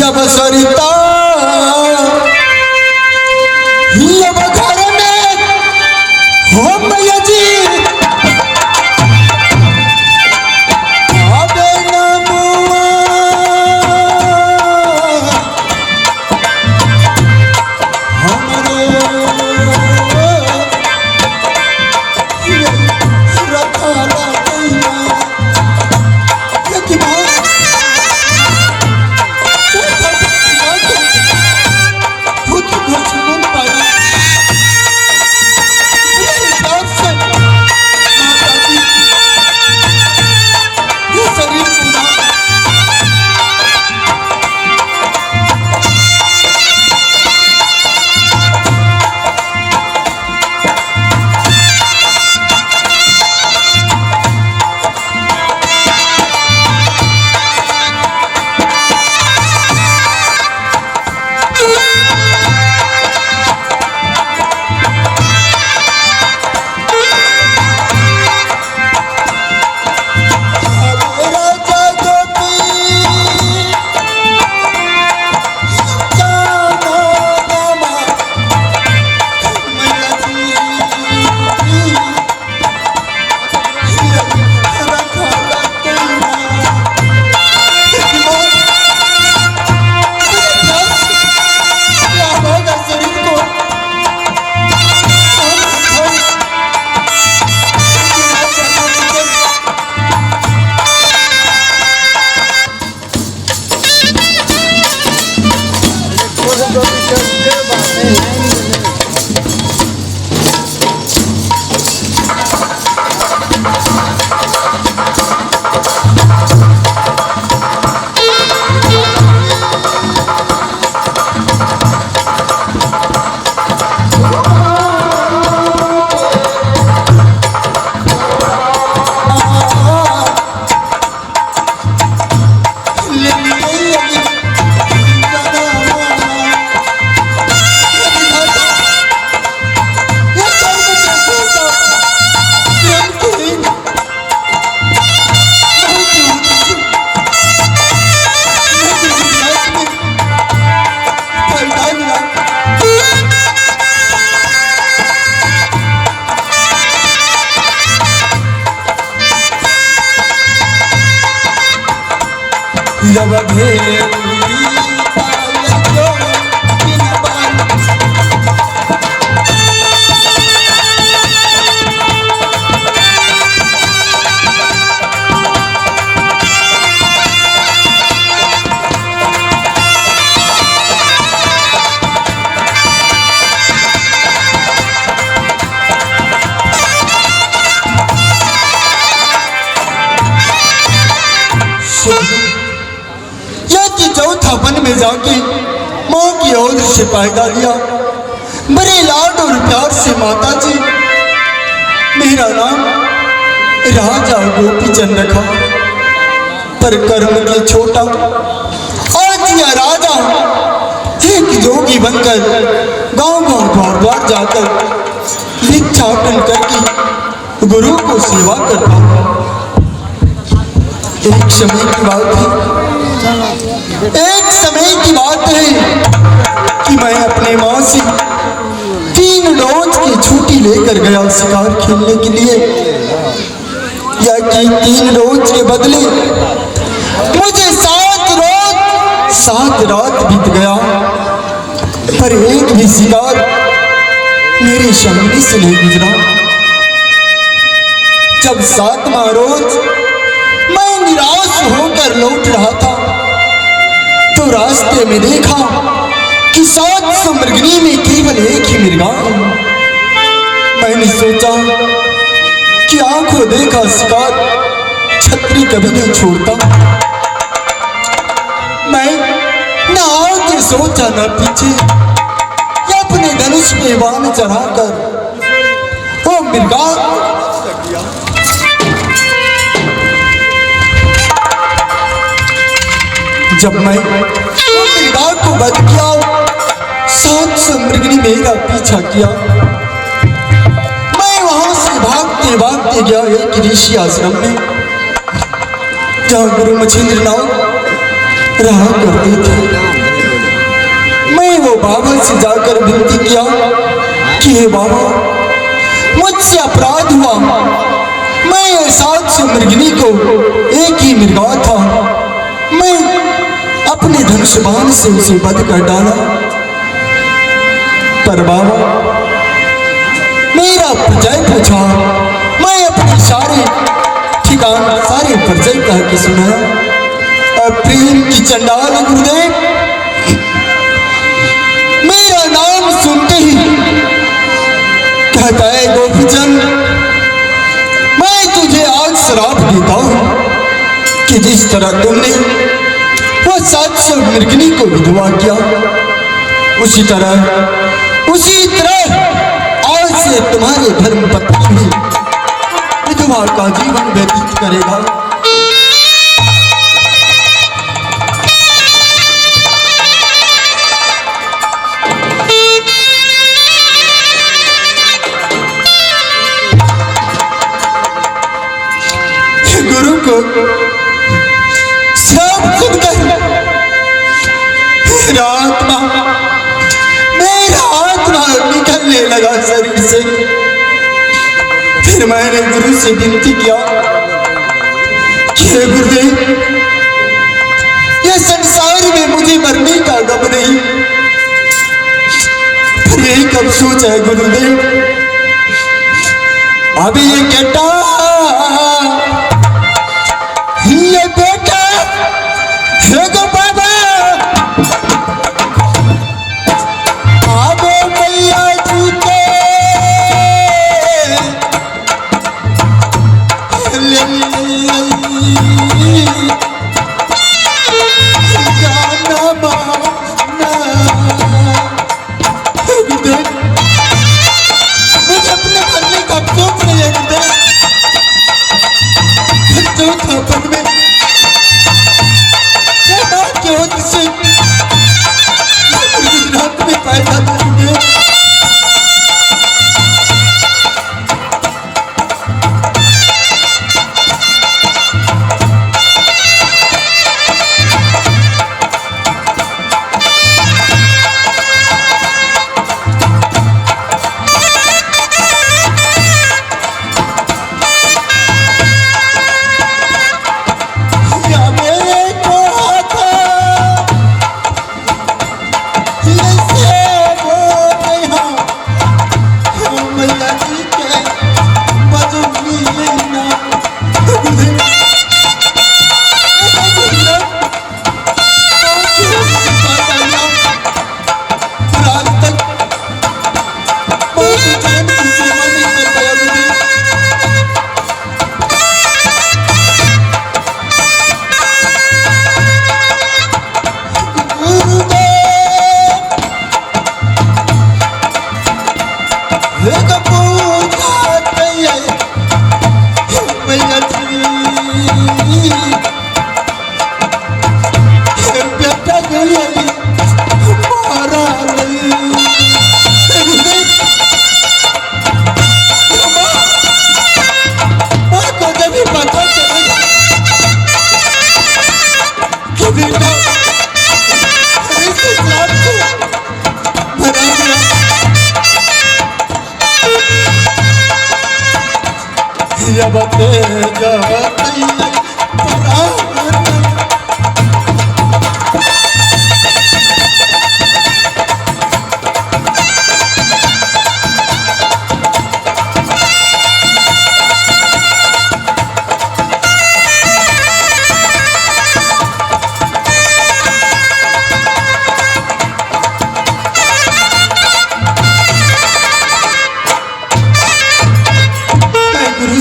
Speaker 1: अब सरिता अब घर में हो मैया जी आबे नमुआ हमरो रखला कैया। ये की बात जब चौथा वन में जाके माँ की ओर से पैदा लिया। बड़े लाड और प्यार से माता जी मेरा नाम राजा गोपीचंद रखा, पर कर्म के छोटा आज यह राजा एक जोगी बनकर गांव गांव द्वार द्वार जाकर भिक्षाटन करके गुरु को सेवा करता हूँ। एक समय की बात है, एक समय की बात है कि मैं अपने माँ से 3 रोज की छुट्टी लेकर गया शिकार खेलने के लिए, या कि 3 रोज के बदले मुझे 7 रोज 7 रात बीत गया, पर एक भी शिकार मेरे सामने से नहीं गुजरा। जब 7वां रोज मैं निराश होकर लौट रहा था तो रास्ते में देखा
Speaker 2: कि 700 मृगनी में केवल एक ही मृगा। मैंने सोचा कि आंखों देखा शिकार छत्री कभी नहीं छोड़ता। मैं ना आगे सोचा ना पीछे, अपने धनुष में बाण चढ़ाकर वो मृगा जब मैं मृगा को वध किया, 700 मृगनी मेरा पीछा किया। मैं वहां से भागते भागते गया एक ऋषि आश्रम में, जहां गुरु मच्छिंद्रनाथ रहा करते थे। मैं वो बाबा से जाकर विनती किया कि हे बाबा, मुझसे अपराध हुआ। मैं 700 मृगनी को एक ही मृगा था, मैं अपने धनुष बाण से उसे वध कर डाला। पर बाबा मेरा परिचय पूछा, मैं अपने सारे ठिकान सारे परिचय कह के सुनाया। और प्रेम की चंडाल गुरुदेव मेरा नाम सुनते ही कहता है, गोपीचंद मैं तुझे आज श्राप देता हूं कि जिस तरह तुमने वो 700 मृगनी को विधवा किया, उसी तरह आज से तुम्हारे धर्म पत्नी भी विधवा का जीवन व्यतीत करेगा। गुरु को सब सुनकर मेरा आत्मा निकलने लगा शरीर से। फिर मैंने गुरु से विनती किया कि हे गुरुदेव, ये संसार में मुझे मरने का गम नहीं, पर एक अफसोस है गुरुदेव, अभी ये बेटा, ये बेटा, हे गो बाबा, आबो मैया जी के जाना माना। गुरुदेव मुझे अपने मरने का अफसोस नहीं है गुरुदेव, जो था पद में से गुजरात में पैदा था गुरुदेव।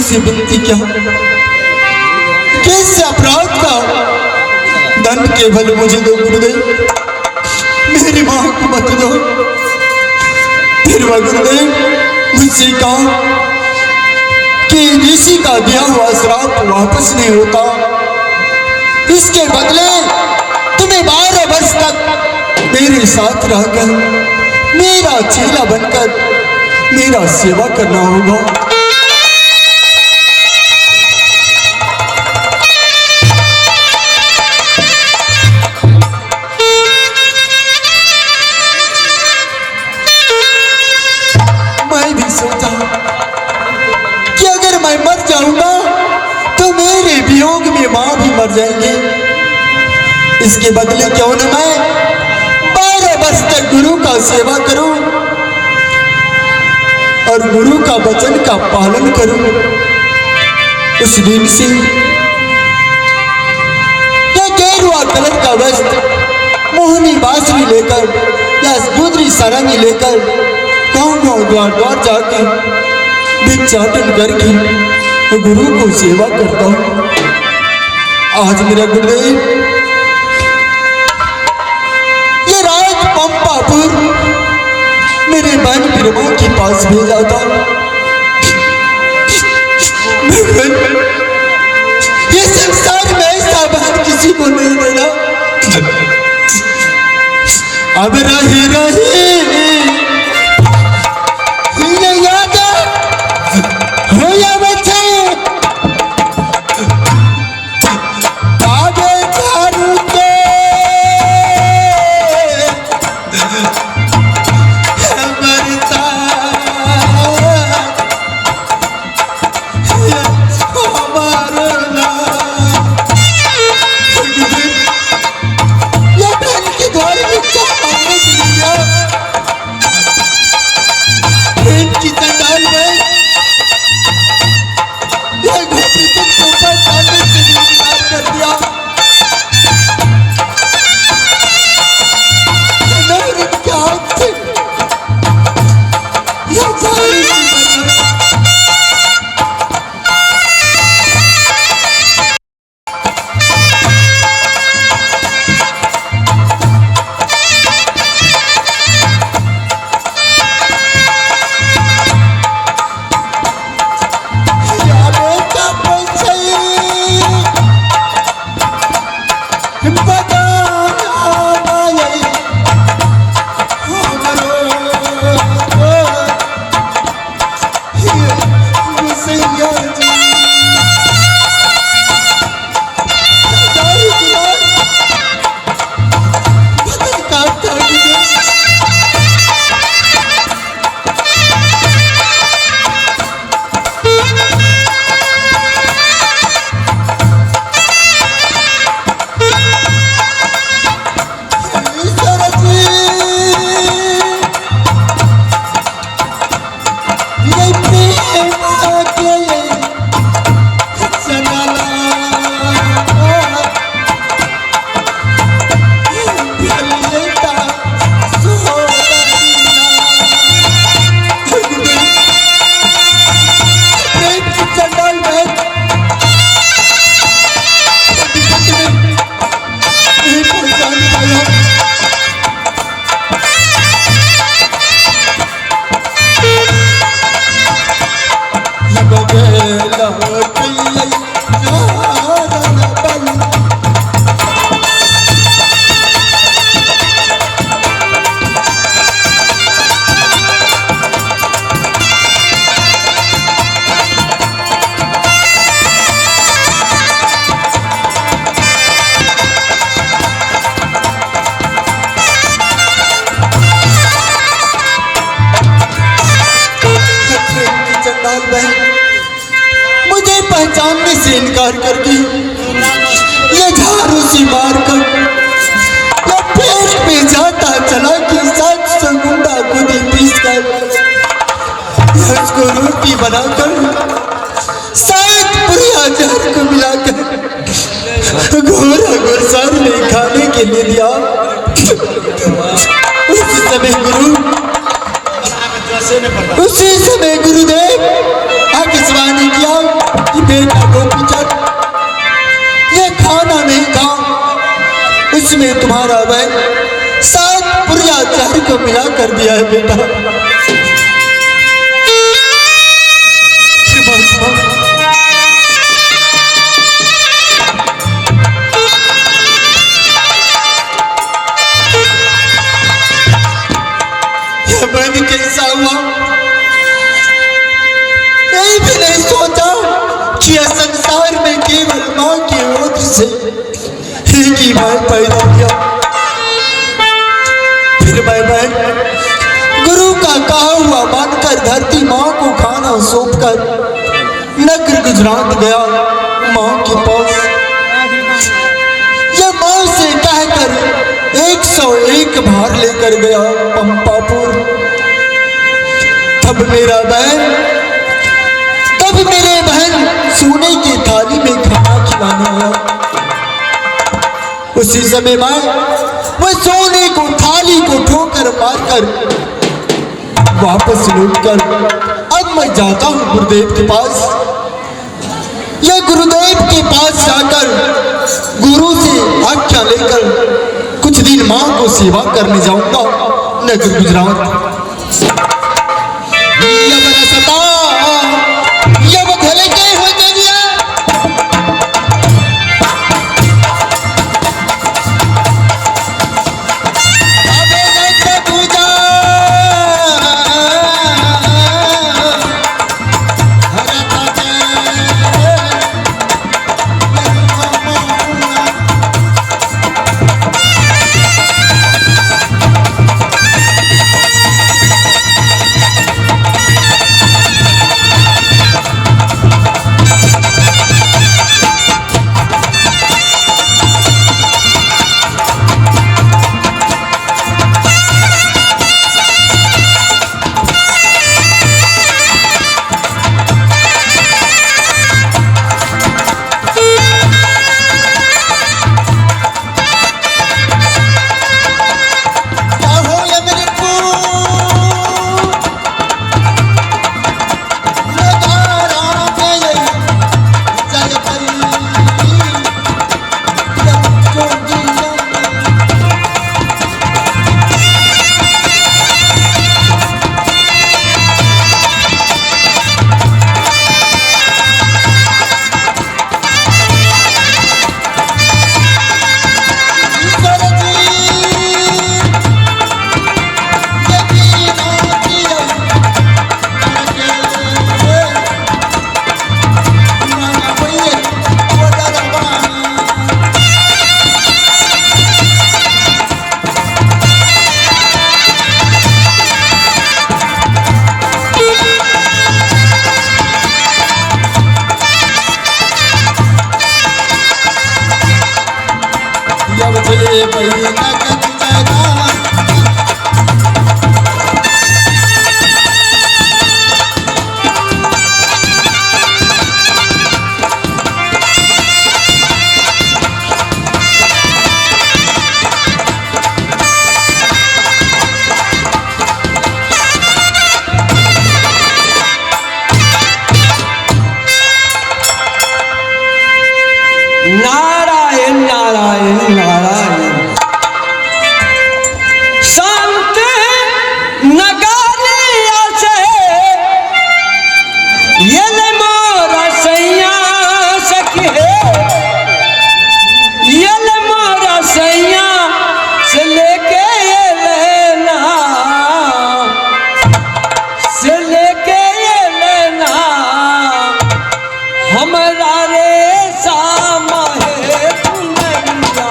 Speaker 2: से विनती किया कि इस अपराध का दंड केवल मुझे दो गुरुदेव, मेरी माँ को मत दो। फिर वह गुरुदेव मुझसे कहा कि ऋषि का दिया हुआ श्राप वापस नहीं होता, इसके बदले तुम्हें 12 वर्ष तक मेरे साथ रहकर मेरा चेला बनकर मेरा सेवा करना होगा। मैं भी सोचा कि अगर मैं मर जाऊंगा तो मेरे वियोग में मां भी मर जाएंगे, इसके बदले क्यों न मैं 12 वर्ष तक गुरु का सेवा करूं और गुरु का वचन का पालन करूं। उस दिन से यह गेरुआ कलर का वस्त्र, मोहनी बांसुरी लेकर या गुदरी सारंगी लेकर गाँव गाँव द्वार द्वार जाके भिक्षाटन करके गुरु को सेवा करता हूँ। आज मेरा गुरुदेव ये राज पंपापुर मेरे बहन प्रेमा के पास भेजा था। ये संसार में ऐसा बहन किसी को नहीं देना। अब रही रही ये याद हो या बच्चे आगे चारू के मरता हमारो ये बहन के द्वारे भिक्षा मांगने के लिए गया। प्रेम की चंडाल में यह गोपीचंद को पहचानने से भी इनकार कर दिया। नवरंग के हाथ से यह झाड़ी सी बना। मुझे पहचानने से इनकार कर दी, ये झाड़ू से मार कर या पेट में जाता चला कि 700 गुंडा गोदी पीस कर उसको रोटी बनाकर शायद पूरी हजार को मिलाकर घोरा घोरसार ने खाने के लिए दिया। उसी समय गुरुदेव आकाशवाणी किया।
Speaker 1: उसमें तुम्हारा बहन सात पुरिया जहर को मिला कर दिया है बेटा। यह बहन कैसा हुआ नहीं भी नहीं सोचा कि यह संसार में केवल माँ की ओर से एक ही भाई पैदा किया। फिर मैं बहन गुरु का कहा हुआ मानकर धरती माँ को खाना सौंप कर नगर गुजरात गया माँ के पास। यह माँ से कहकर 101 भार लेकर गया पंपापुर। तब मेरा बहन, तब मेरे बहन सोने की थाली में खाना खिलाने आया। उसी समय मैं वह सोने को थाली को ठोकर मारकर वापस लौटकर अब मैं जाता हूं गुरुदेव के पास। यह गुरुदेव के पास जाकर गुरु से आज्ञा लेकर कुछ दिन मां को सेवा करने जाऊंगा नगर गुजरात।
Speaker 2: नारायण नारायण नारायण। संत नगरिया से ये ले मोरा सैया सखी है, ये ले मोरा सैया से लेके ये लेना, से लेके ये लेना हमरा रे सामा है पुनरिया,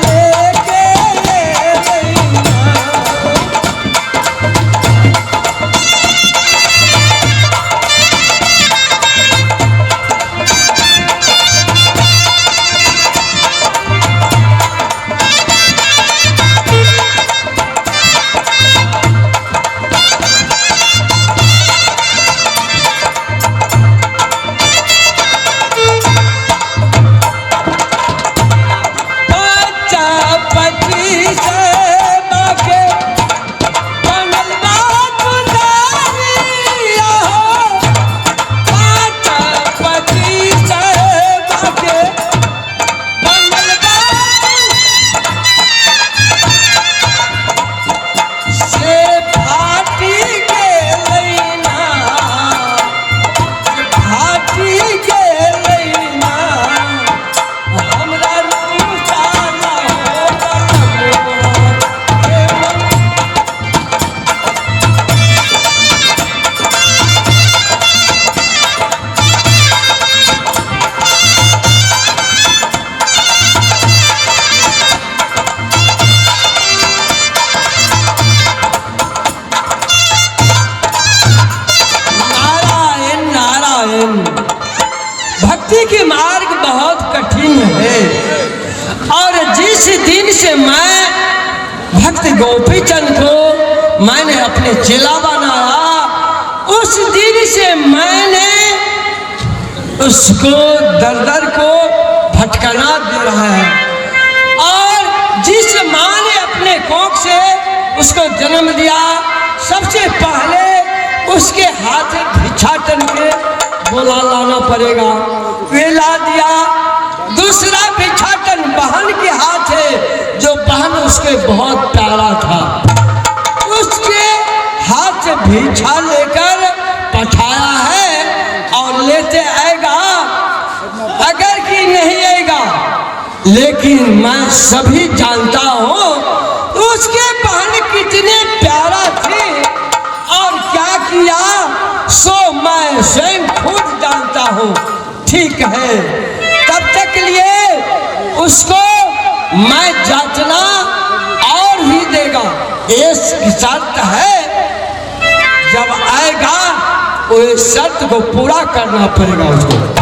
Speaker 2: लेके लेना। भक्ति के मार्ग बहुत कठिन है। और जिस दिन से मैं भक्त गोपीचंद को मैंने अपने चेला बनाया, उस दिन से मैंने उसको दर दर को भटकना दे रहा है। और जिस माँ ने अपने कोख से उसको जन्म दिया, सबसे पहले उसके हाथ भिक्षाटन के बोला लाना पड़ेगा, वे ला दिया। दूसरा भिक्षाटन बहन के हाथ है, जो बहन उसके बहुत प्यारा था, उसके हाथ से भिक्षा लेकर पठाया है और लेते आएगा, अगर कि नहीं आएगा, लेकिन मैं सभी जानता हूँ उसके बहन कितने प्यारा थे और क्या किया सो मैं स्वयं खुद जानता हूँ। ठीक है, तब तक लिए उसको मैं जाचना और भी देगा, ये शर्त है। जब आएगा वो इस शर्त को पूरा करना पड़ेगा उसको।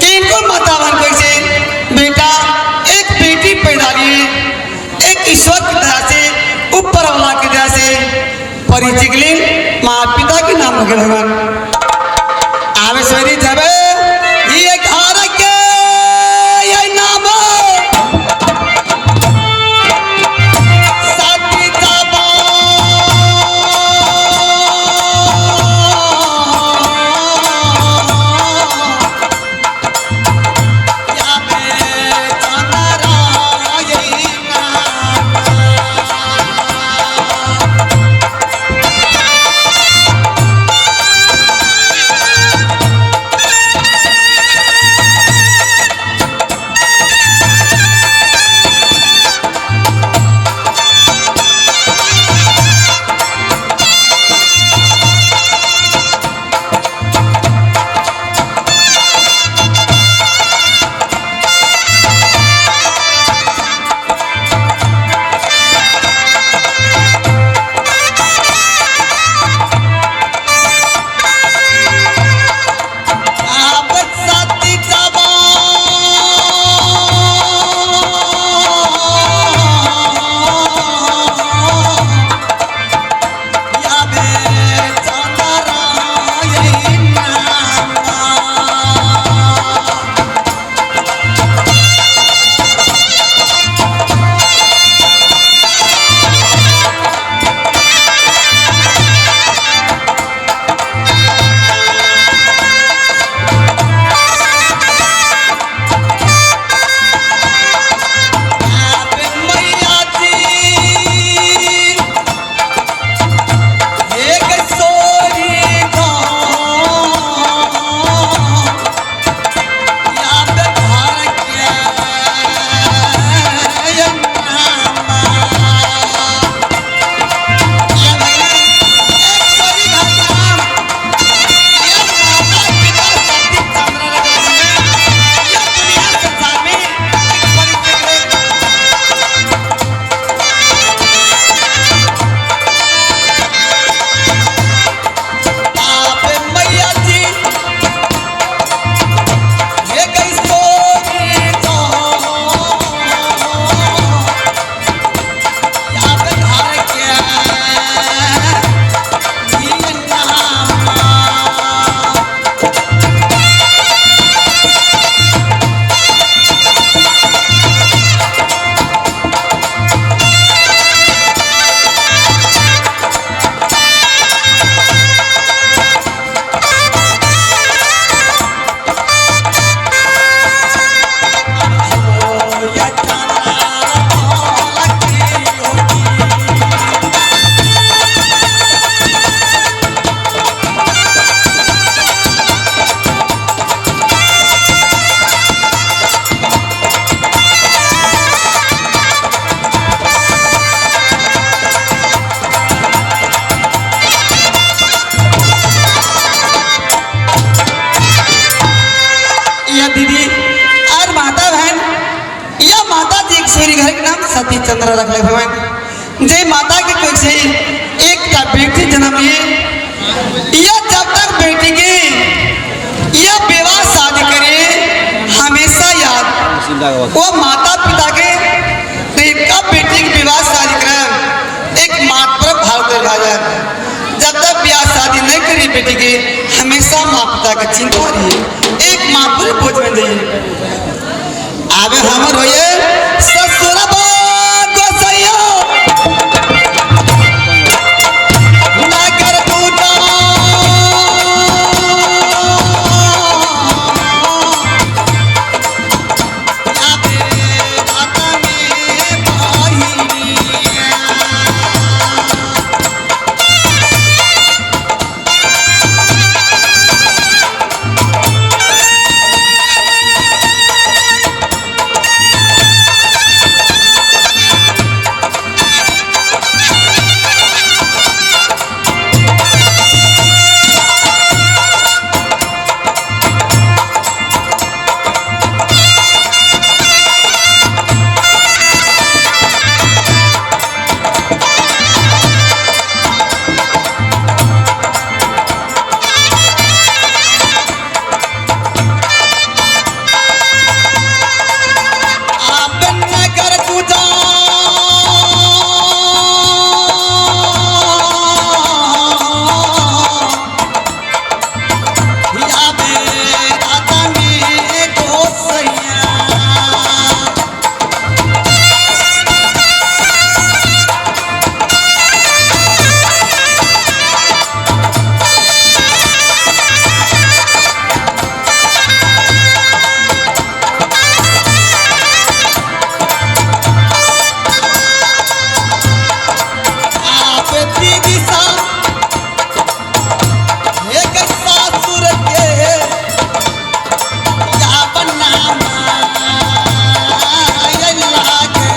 Speaker 5: इनको माता बन से बेटा एक बेटी पैदा लिए, एक ईश्वर की दया से ऊपर वाला की दया से परिचित माँ पिता के नाम लगे भगवान आवेश्वरी जब ये घर के ये नाम सती चंद्र रखले भगवान जे माता के कोख से एकटा बेटी जन्म लिए। यह जब तक बेटी के यह विवाह शादी करे हमेशा याद वो माता पिता के कब बेटी के विवाह शादी करे एक मात्र भाव कर जाए। जब तक ब्याह शादी नहीं करी बेटी के हमेशा माँ पिता के चिंता रही, एक मात्र बोझ में जाइए। आवे हमर होइए ससुरबा गोसैया नगर दूटा आवे दाता में बहिनिया। आपन नगर पूजा आबे दाता में गोसैया। आप दिशा एक सासुर के या बन्ना लागे।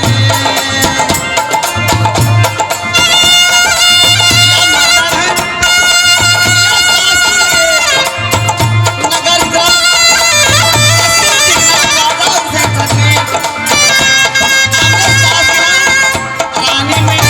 Speaker 5: या माता है, या सासुर के नगर का ससुर जी का राजा हुसैन छथि। हमरे सासुर रानी में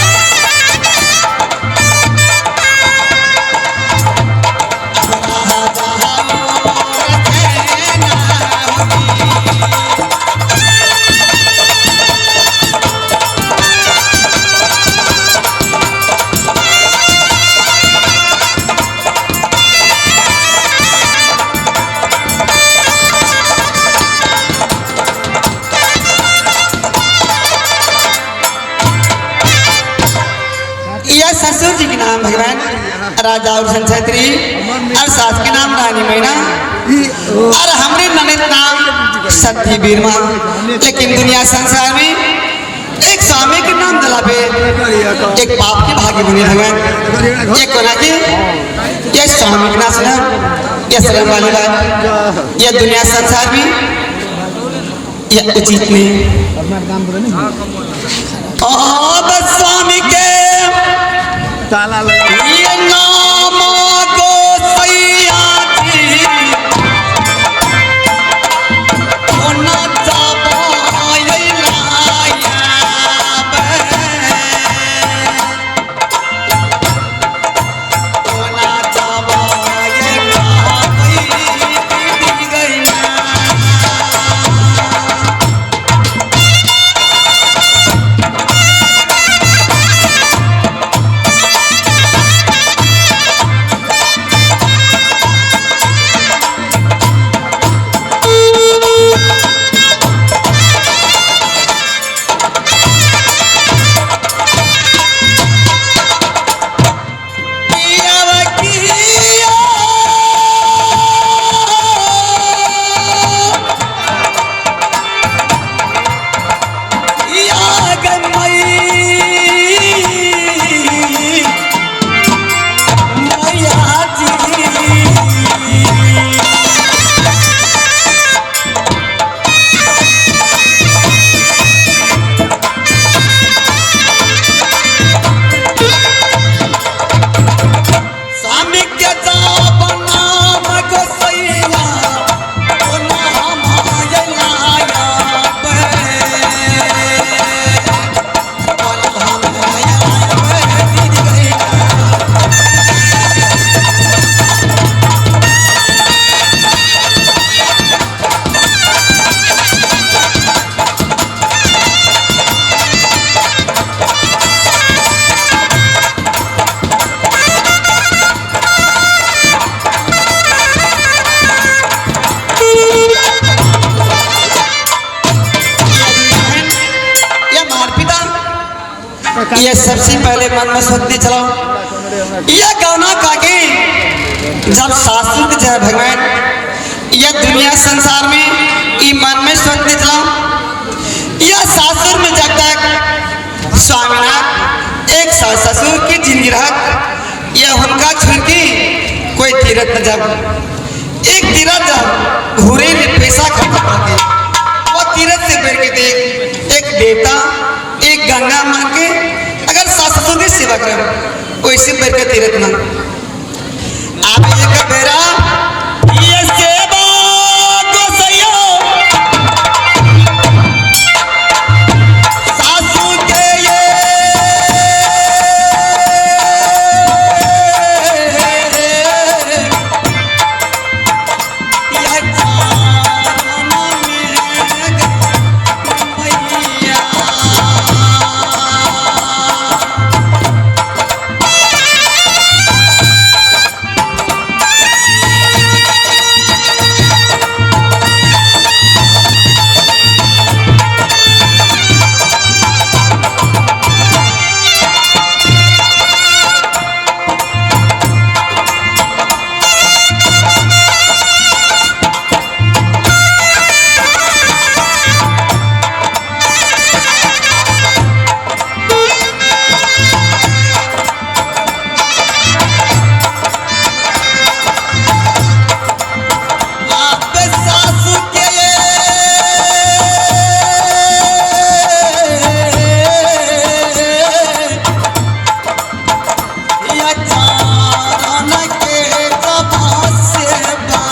Speaker 5: यह ससुर जी के नाम भगवान राजा और छत्री और सास के नाम रानी मैना और हमरे ननद नाम सती बीरमा। लेकिन दुनिया संसार में एक स्वामी के नाम दलापे एक पाप के भागी बने भगवान। ये कोना की ये स्वामी के नाम सुना, ये शर्म वाली बात, ये दुनिया संसार में यह उचित नहीं। अब स्वामी के
Speaker 3: ताला लगा
Speaker 5: ये नाम गोसैया जी होना ये सबसे पहले मन में सोचते चलो यह गाना काके जब सासुर के जय भगवान यह दुनिया संसार में ये मन में सोचते चलो यह सासुर में जब तक स्वामीनाथ एक सास ससुर की जिंदगी रहत यह उनका छुड़की कोई तीरथ न जब एक तीरथ जब घूरे में पैसा खर्च करके वो तीरथ से बढ़ के देख एक देवता एक गंगा मान के अगर सास ससुर की सेवा करें वैसे बढ़ के तीरथ ना आप एक बेरा ये सेवा गोसैया सासू के ये यह चरण में मैया। आप सासू के या चरण के तपस्या।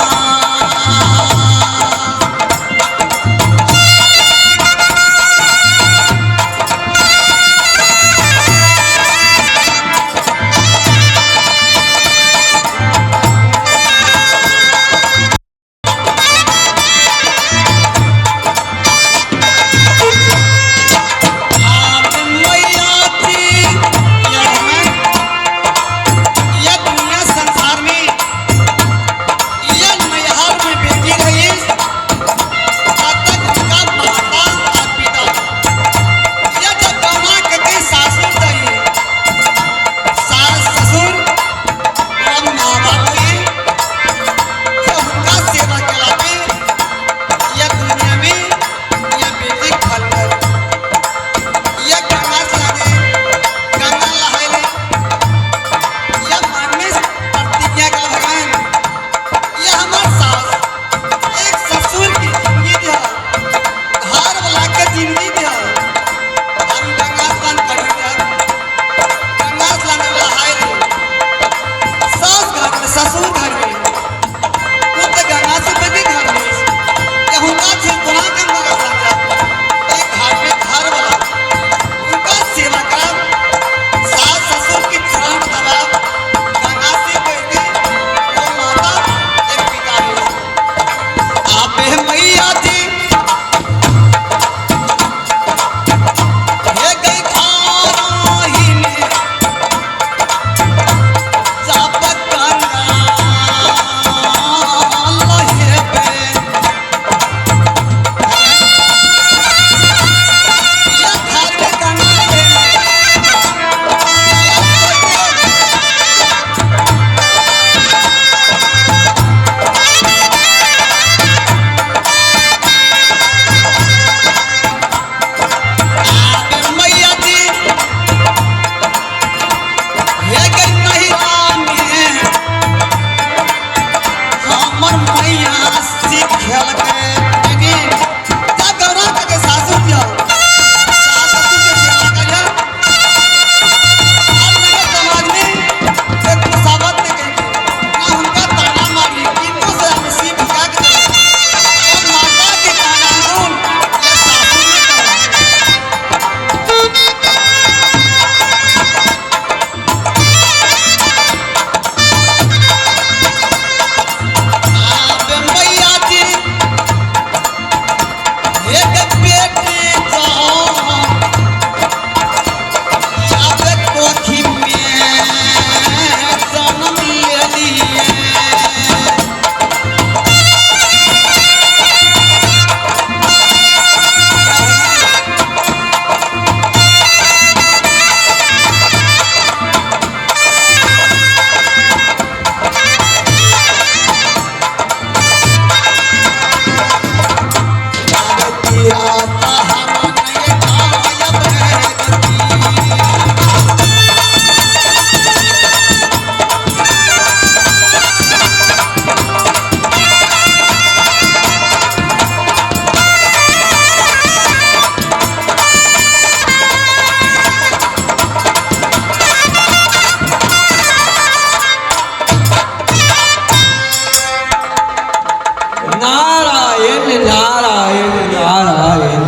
Speaker 2: नारायण नारायण।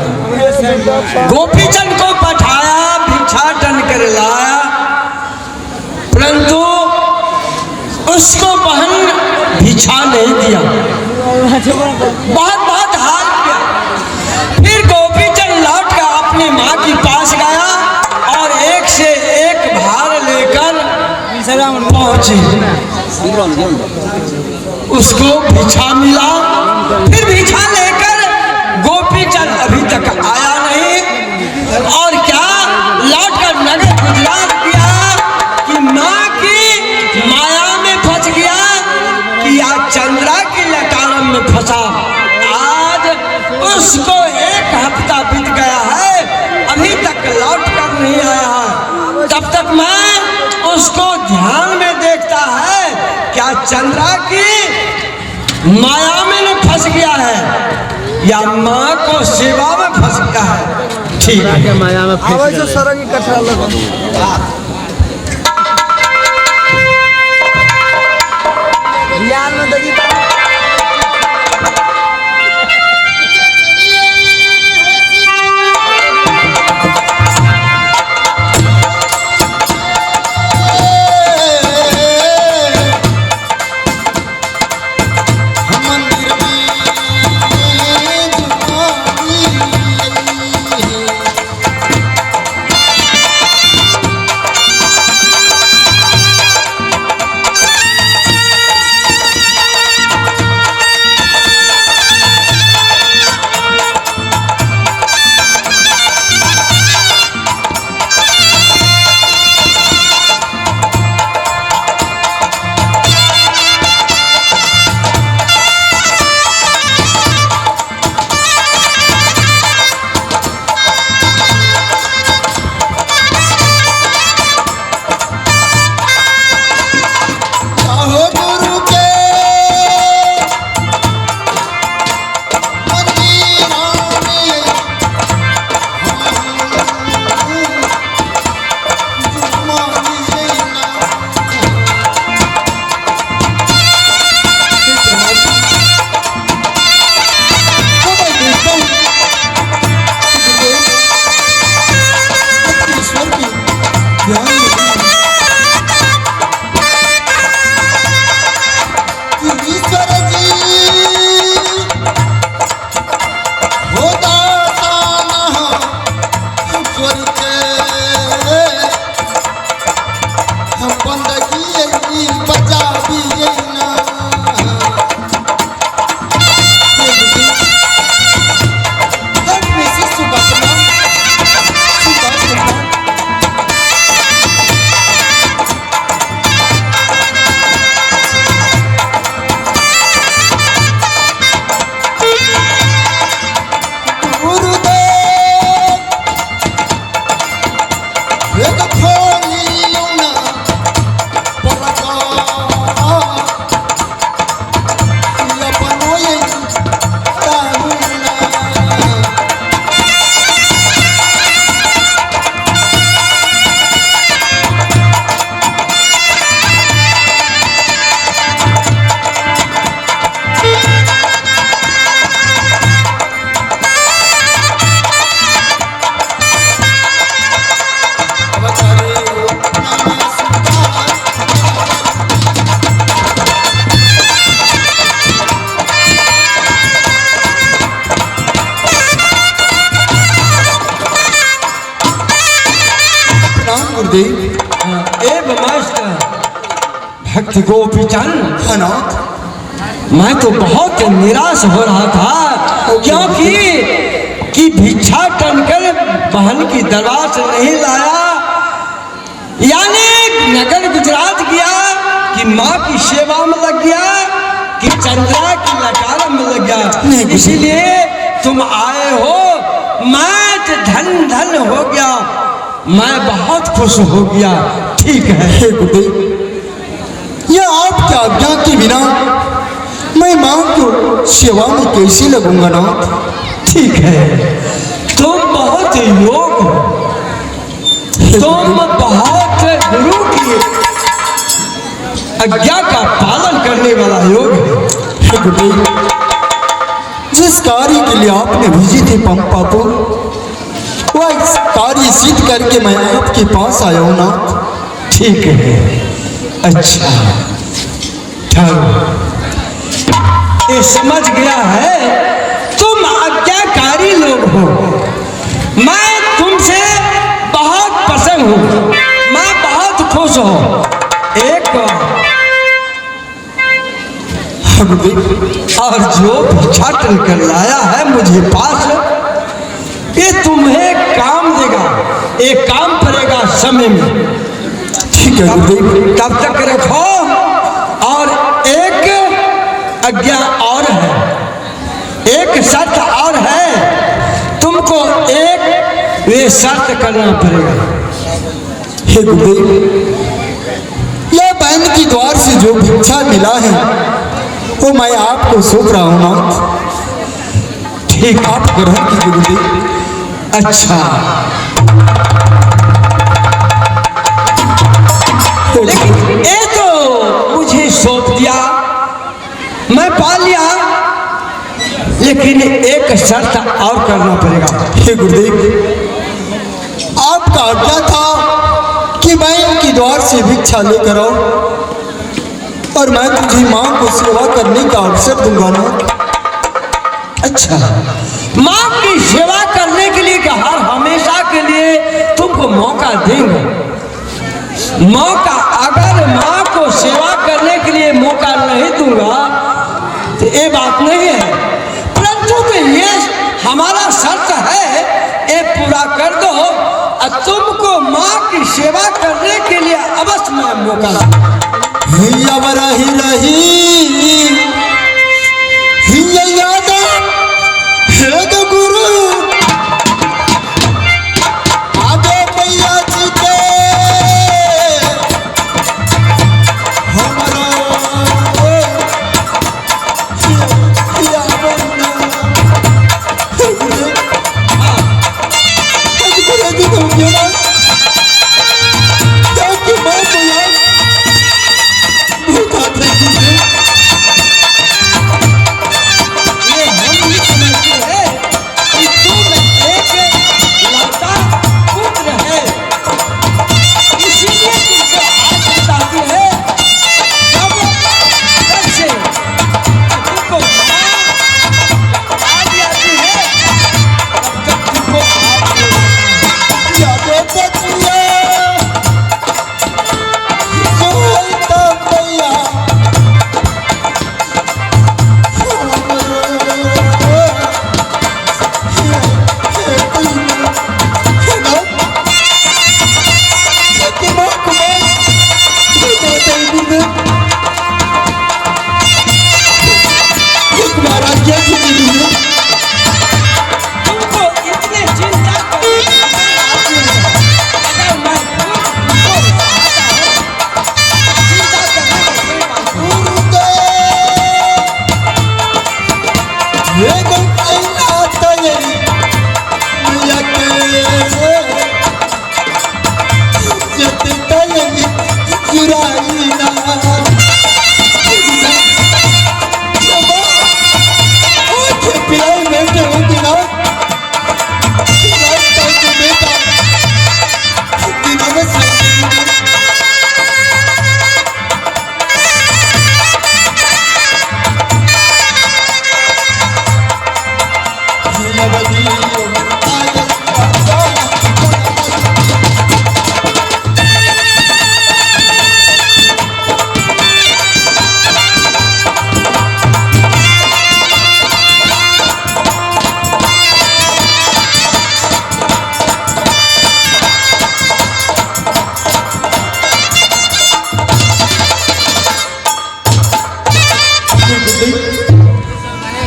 Speaker 2: गोपीचंद को पठाया, भिक्षाटन कर लाया, परंतु उसको बहन भिक्षा नहीं दिया, बहुत बहुत हाल किया। फिर गोपीचंद लौट कर अपनी माँ के पास गया और एक से एक भार लेकर पहुंची, उसको भिक्षा मिला। फिर भिक्षा लेकर गोपीचंद अभी तक आया नहीं, और क्या लौट कर नगर गुजरात गया कि माँ की माया में फंस गया कि आज चंद्रा की लटारम में फंसा। आज उसको एक हफ्ता बीत गया है, अभी तक लौट कर नहीं आया है। तब तक मैं उसको ध्यान में देखता है, क्या चंद्रा की माया में न फंस गया है या माँ को सेवा में फंस गया है। ठीक है,
Speaker 3: माया में फंस गया।
Speaker 1: मंदिर में जुमानी आहो गुरु के मंदिर में जुमानी ना। तो मैं देखता हूँ कि गुरुदेव अपने ईश्वर की ध्यान में ईश्वर जी हो दाता ईश्वर के हम बंदगी बचाबी ना। हे गुरुदेव, अपने शिष्य का प्रणाम स्वीकार करना। गुरुदेव वेद खोलियो ना पलका अपनो ये तारुना। प्रणाम गुरुदेव।
Speaker 2: ए मास्टर भक्त गोपीचंद,
Speaker 1: अनाथ
Speaker 2: मैं तो बहुत निराश हो रहा था, क्योंकि कि भिक्षा टनकर बहन की दरबार से नहीं लाया, यानी नगर गुजरात गया कि माँ की सेवा में लग गया कि चंद्रा की लटार में लग गया,
Speaker 1: नहीं।
Speaker 2: इसीलिए तुम आए हो। मैं तो धन धन हो गया, मैं बहुत खुश हो गया। ठीक है
Speaker 1: हे गुरुदेव, यह आपकी आज्ञा के बिना मैं माँ को सेवा में कैसे लगूंगा नाथ?
Speaker 2: ठीक है, तुम बहुत योग हो, तुम बहुत गुरु की आज्ञा का पालन करने वाला योग है।
Speaker 1: हे गुरुदेव, जिस कार्य के लिए आपने भेजी थी पंपापुर, वह कार्य सिद्ध करके मैं आपके पास आया हूँ नाथ।
Speaker 2: ठीक है, अच्छा ठहरो। ये समझ गया है तुम आज्ञाकारी लोग हो। मैं तुमसे बहुत प्रसन्न हूँ, मैं बहुत खुश हूँ। एक और जो भिक्षाटन कर लाया है मुझे पास, ये तुम्हें काम देगा, ये काम पड़ेगा समय में।
Speaker 1: ठीक है गुरुदेव।
Speaker 2: तब तक रखो। और एक आज्ञा और है, एक शर्त और है, तुमको एक ये शर्त करना पड़ेगा।
Speaker 1: हे गुरुदेव, यह बहन की द्वार से जो भिक्षा मिला है वो मैं आपको सौंप रहा हूँ नाथ।
Speaker 2: ठीक,
Speaker 1: आप ग्रहण कीजिए गुरुदेव।
Speaker 2: अच्छा, लेकिन ये तो मुझे सौंप दिया, मैं पा लिया, लेकिन एक शर्त और करना पड़ेगा।
Speaker 1: हे गुरुदेव, आपका आज्ञा था कि मैं इनकी द्वार से भिक्षा लेकर आऊं और मैं तुझे माँ को सेवा करने का अवसर दूंगा ना।
Speaker 2: अच्छा, माँ की सेवा करने के लिए हर हमेशा के लिए तुमको मौका देंगे। मौका, अगर माँ को सेवा करने के लिए मौका नहीं दूंगा तो ये बात नहीं है, परंतु तो ये हमारा शर्त है, ये पूरा कर दो और तुमको माँ की सेवा करने के लिए अवश्य मैं मौका दूंगा।
Speaker 1: अब रही रही याद हे गुरु आगे मैया जी के हमारा
Speaker 2: ये हम भी समझते हैं कि तुम एक लौता पुत्र है, इसीलिए तुमको आज बताती है। जब तब से तुमको माँ आज आती है, तब तक तुमको तुमको इतने चिंता करने की कोई बात नहीं है। अगर मैं खुद तुमको आता हूँ, चिंता करने की कोई बात नहीं।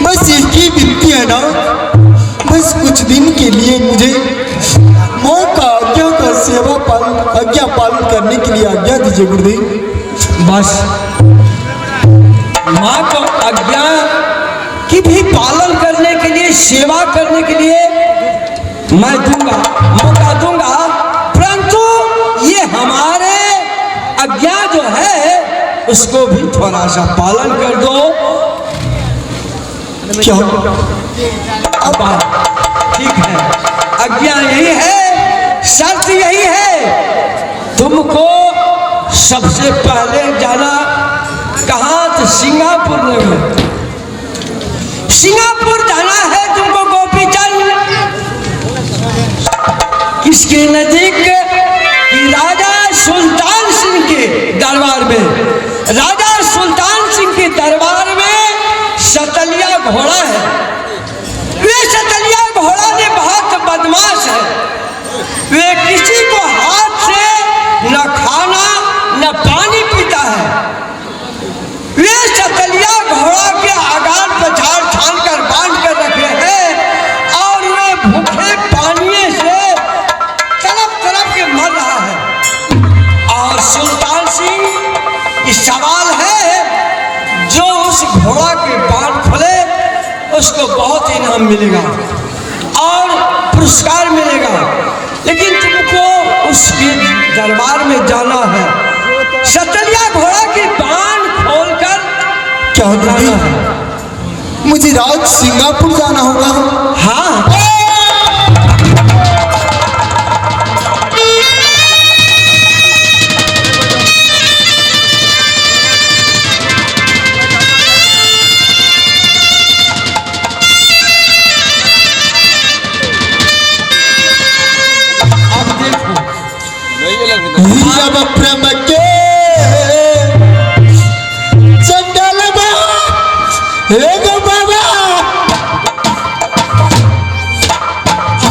Speaker 1: बस एक ही विनती है ना, बस कुछ दिन के लिए मुझे माँ का आज्ञा का सेवा पालन, आज्ञा पालन करने के लिए आज्ञा दीजिए गुरुदेव।
Speaker 2: बस माँ को आज्ञा की भी पालन करने के लिए, सेवा करने के लिए मैं दूंगा, मौका दूंगा, परंतु ये हमारे आज्ञा जो है उसको भी थोड़ा सा पालन कर दो।
Speaker 1: क्या?
Speaker 2: अब ठीक है, आज्ञा यही है, शर्त यही है, तुमको सबसे पहले जाना कहाँ? तो सिंगापुर नगर। सिंगापुर जाना है तुमको गोपीचंद। किसके नजदीक? कि राजा सुल्तान सिंह के दरबार में। राजा सुल्तान सिंह के दरबार में सतलिया घोड़ा है। वे सतलिया घोड़ा ने बहुत बदमाश है, वे किसी को हाथ से न खाना न पानी पीता है। वे सतलिया घोड़ा के आगार पछाड़ छान कर बांध कर रखे हैं और वे भूखे पानी से तड़प तड़प के मर रहा है। और सुल्तान सिंह की सवाल है, जो उस घोड़ा के बांध खुले उसको बहुत इनाम मिलेगा और पुरस्कार मिलेगा, लेकिन तुमको उसके दरबार में जाना है, सतलिया घोड़ा की बांध खोलकर
Speaker 1: क्या
Speaker 2: जाना
Speaker 1: गुरुदेव,
Speaker 2: है।
Speaker 1: मुझे राज सिंगापुर जाना होगा?
Speaker 2: हाँ। अब देखो,
Speaker 1: अब प्रेम के चंडल हे गो बाबा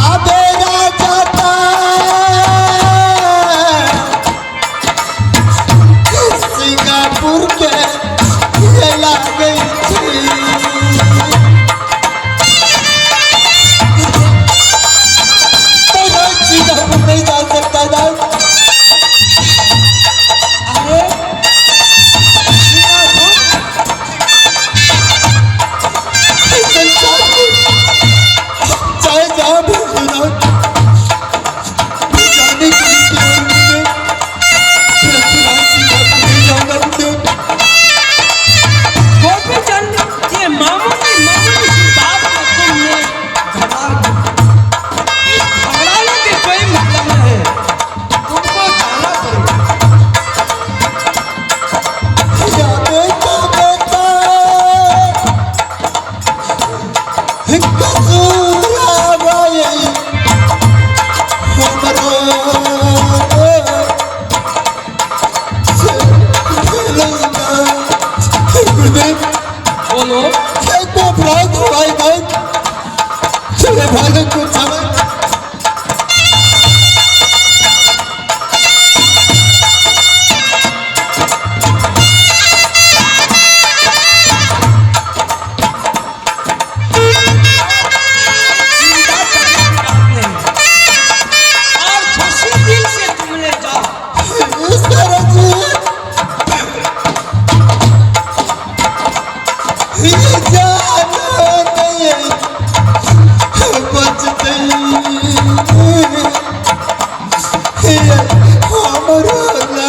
Speaker 1: आबे राजा सिंगापुर के ये लागई थी। मैं राज सिंगापुर नहीं जा सकता ना।
Speaker 2: अरे सिंगापुर
Speaker 1: चाहे जहाँ भी हो ना, जाने के लिए तैयार हूँ मैं। परंतु राज सिंगापुर नहीं जाऊंगा गुरुदेव।
Speaker 2: गोपीचंद, ये मामूली मामूली सी बात को तुमने घबरा दिया। इस घबराने के कोई मतलब नहीं है, तुमको जाना पड़ेगा।
Speaker 1: या बेटा बेटा कसूरा भाई हमरो से गुरुदेव,
Speaker 2: बोलो।
Speaker 1: एक अपराध हुआ है भाई, चले बालक को क्षमा।
Speaker 2: चिंता करने की बात नहीं, और खुशी दिल से तुमने जाओ।
Speaker 1: ईश्वर जी, ये जान नहीं बचती, ये हमरो ना।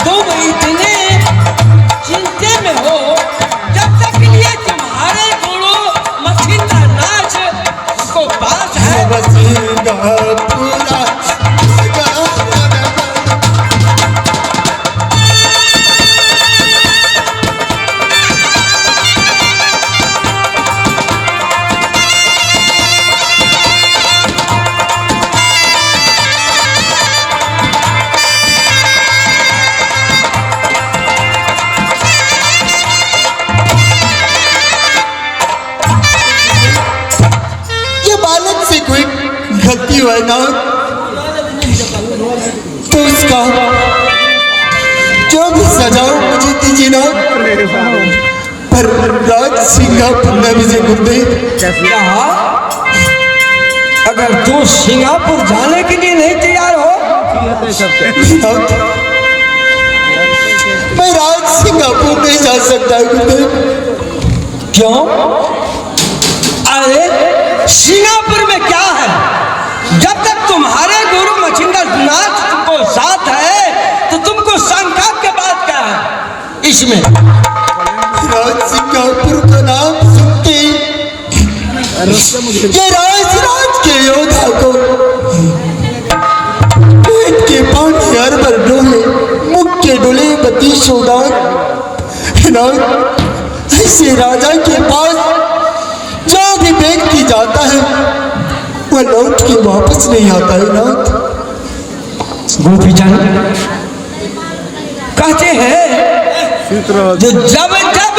Speaker 2: तुम इतने चिंते में हो, जब तक के लिए तुम्हारे गुरु मच्छिंद्र नाथ को पास है।
Speaker 1: सिंगापुरा ये बालक से कोई गलती हुआ ना तो उसका जो भी सजा हो मुझे दीजिए ना, पर राज सिंगापुर न भेजे गुरुदेव।
Speaker 2: कहा, अगर तू सिंगापुर जाने के लिए नहीं तैयार हो,
Speaker 1: मैं राज सिंगापुर नहीं जा सकता गुरुदेव।
Speaker 2: क्यों? अरे सिंगापुर में क्या है? जब तक तुम्हारे गुरु मछिंदर नाथ तुमको साथ है तो तुमको शंका के बाद क्या है इसमें?
Speaker 5: राज सिंगापुर का नाम सुनते ही ये राज राज के योद्धा को पेट के पानी हर पर डोले, मुख के डोले बती सोदान। राज ऐसे राजा के पास जो भी व्यक्ति जाता है वह लौट के वापस नहीं आता है नाथ।
Speaker 2: गोपीचंद कहते हैं जो जब जब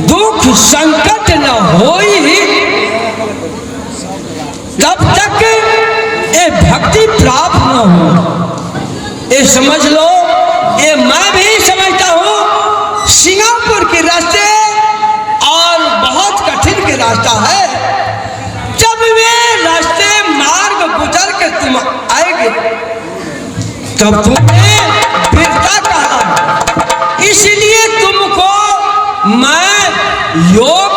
Speaker 2: दुख संकट न होई तब तक ये भक्ति प्राप्त न हो। ये समझ लो, ये मैं भी समझता हूँ सिंगापुर के रास्ते और बहुत कठिन के रास्ता है। जब वे रास्ते मार्ग गुजर के तुम आएंगे तब तुम्हें वीरता कहा। इसलिए तुमको मैं योग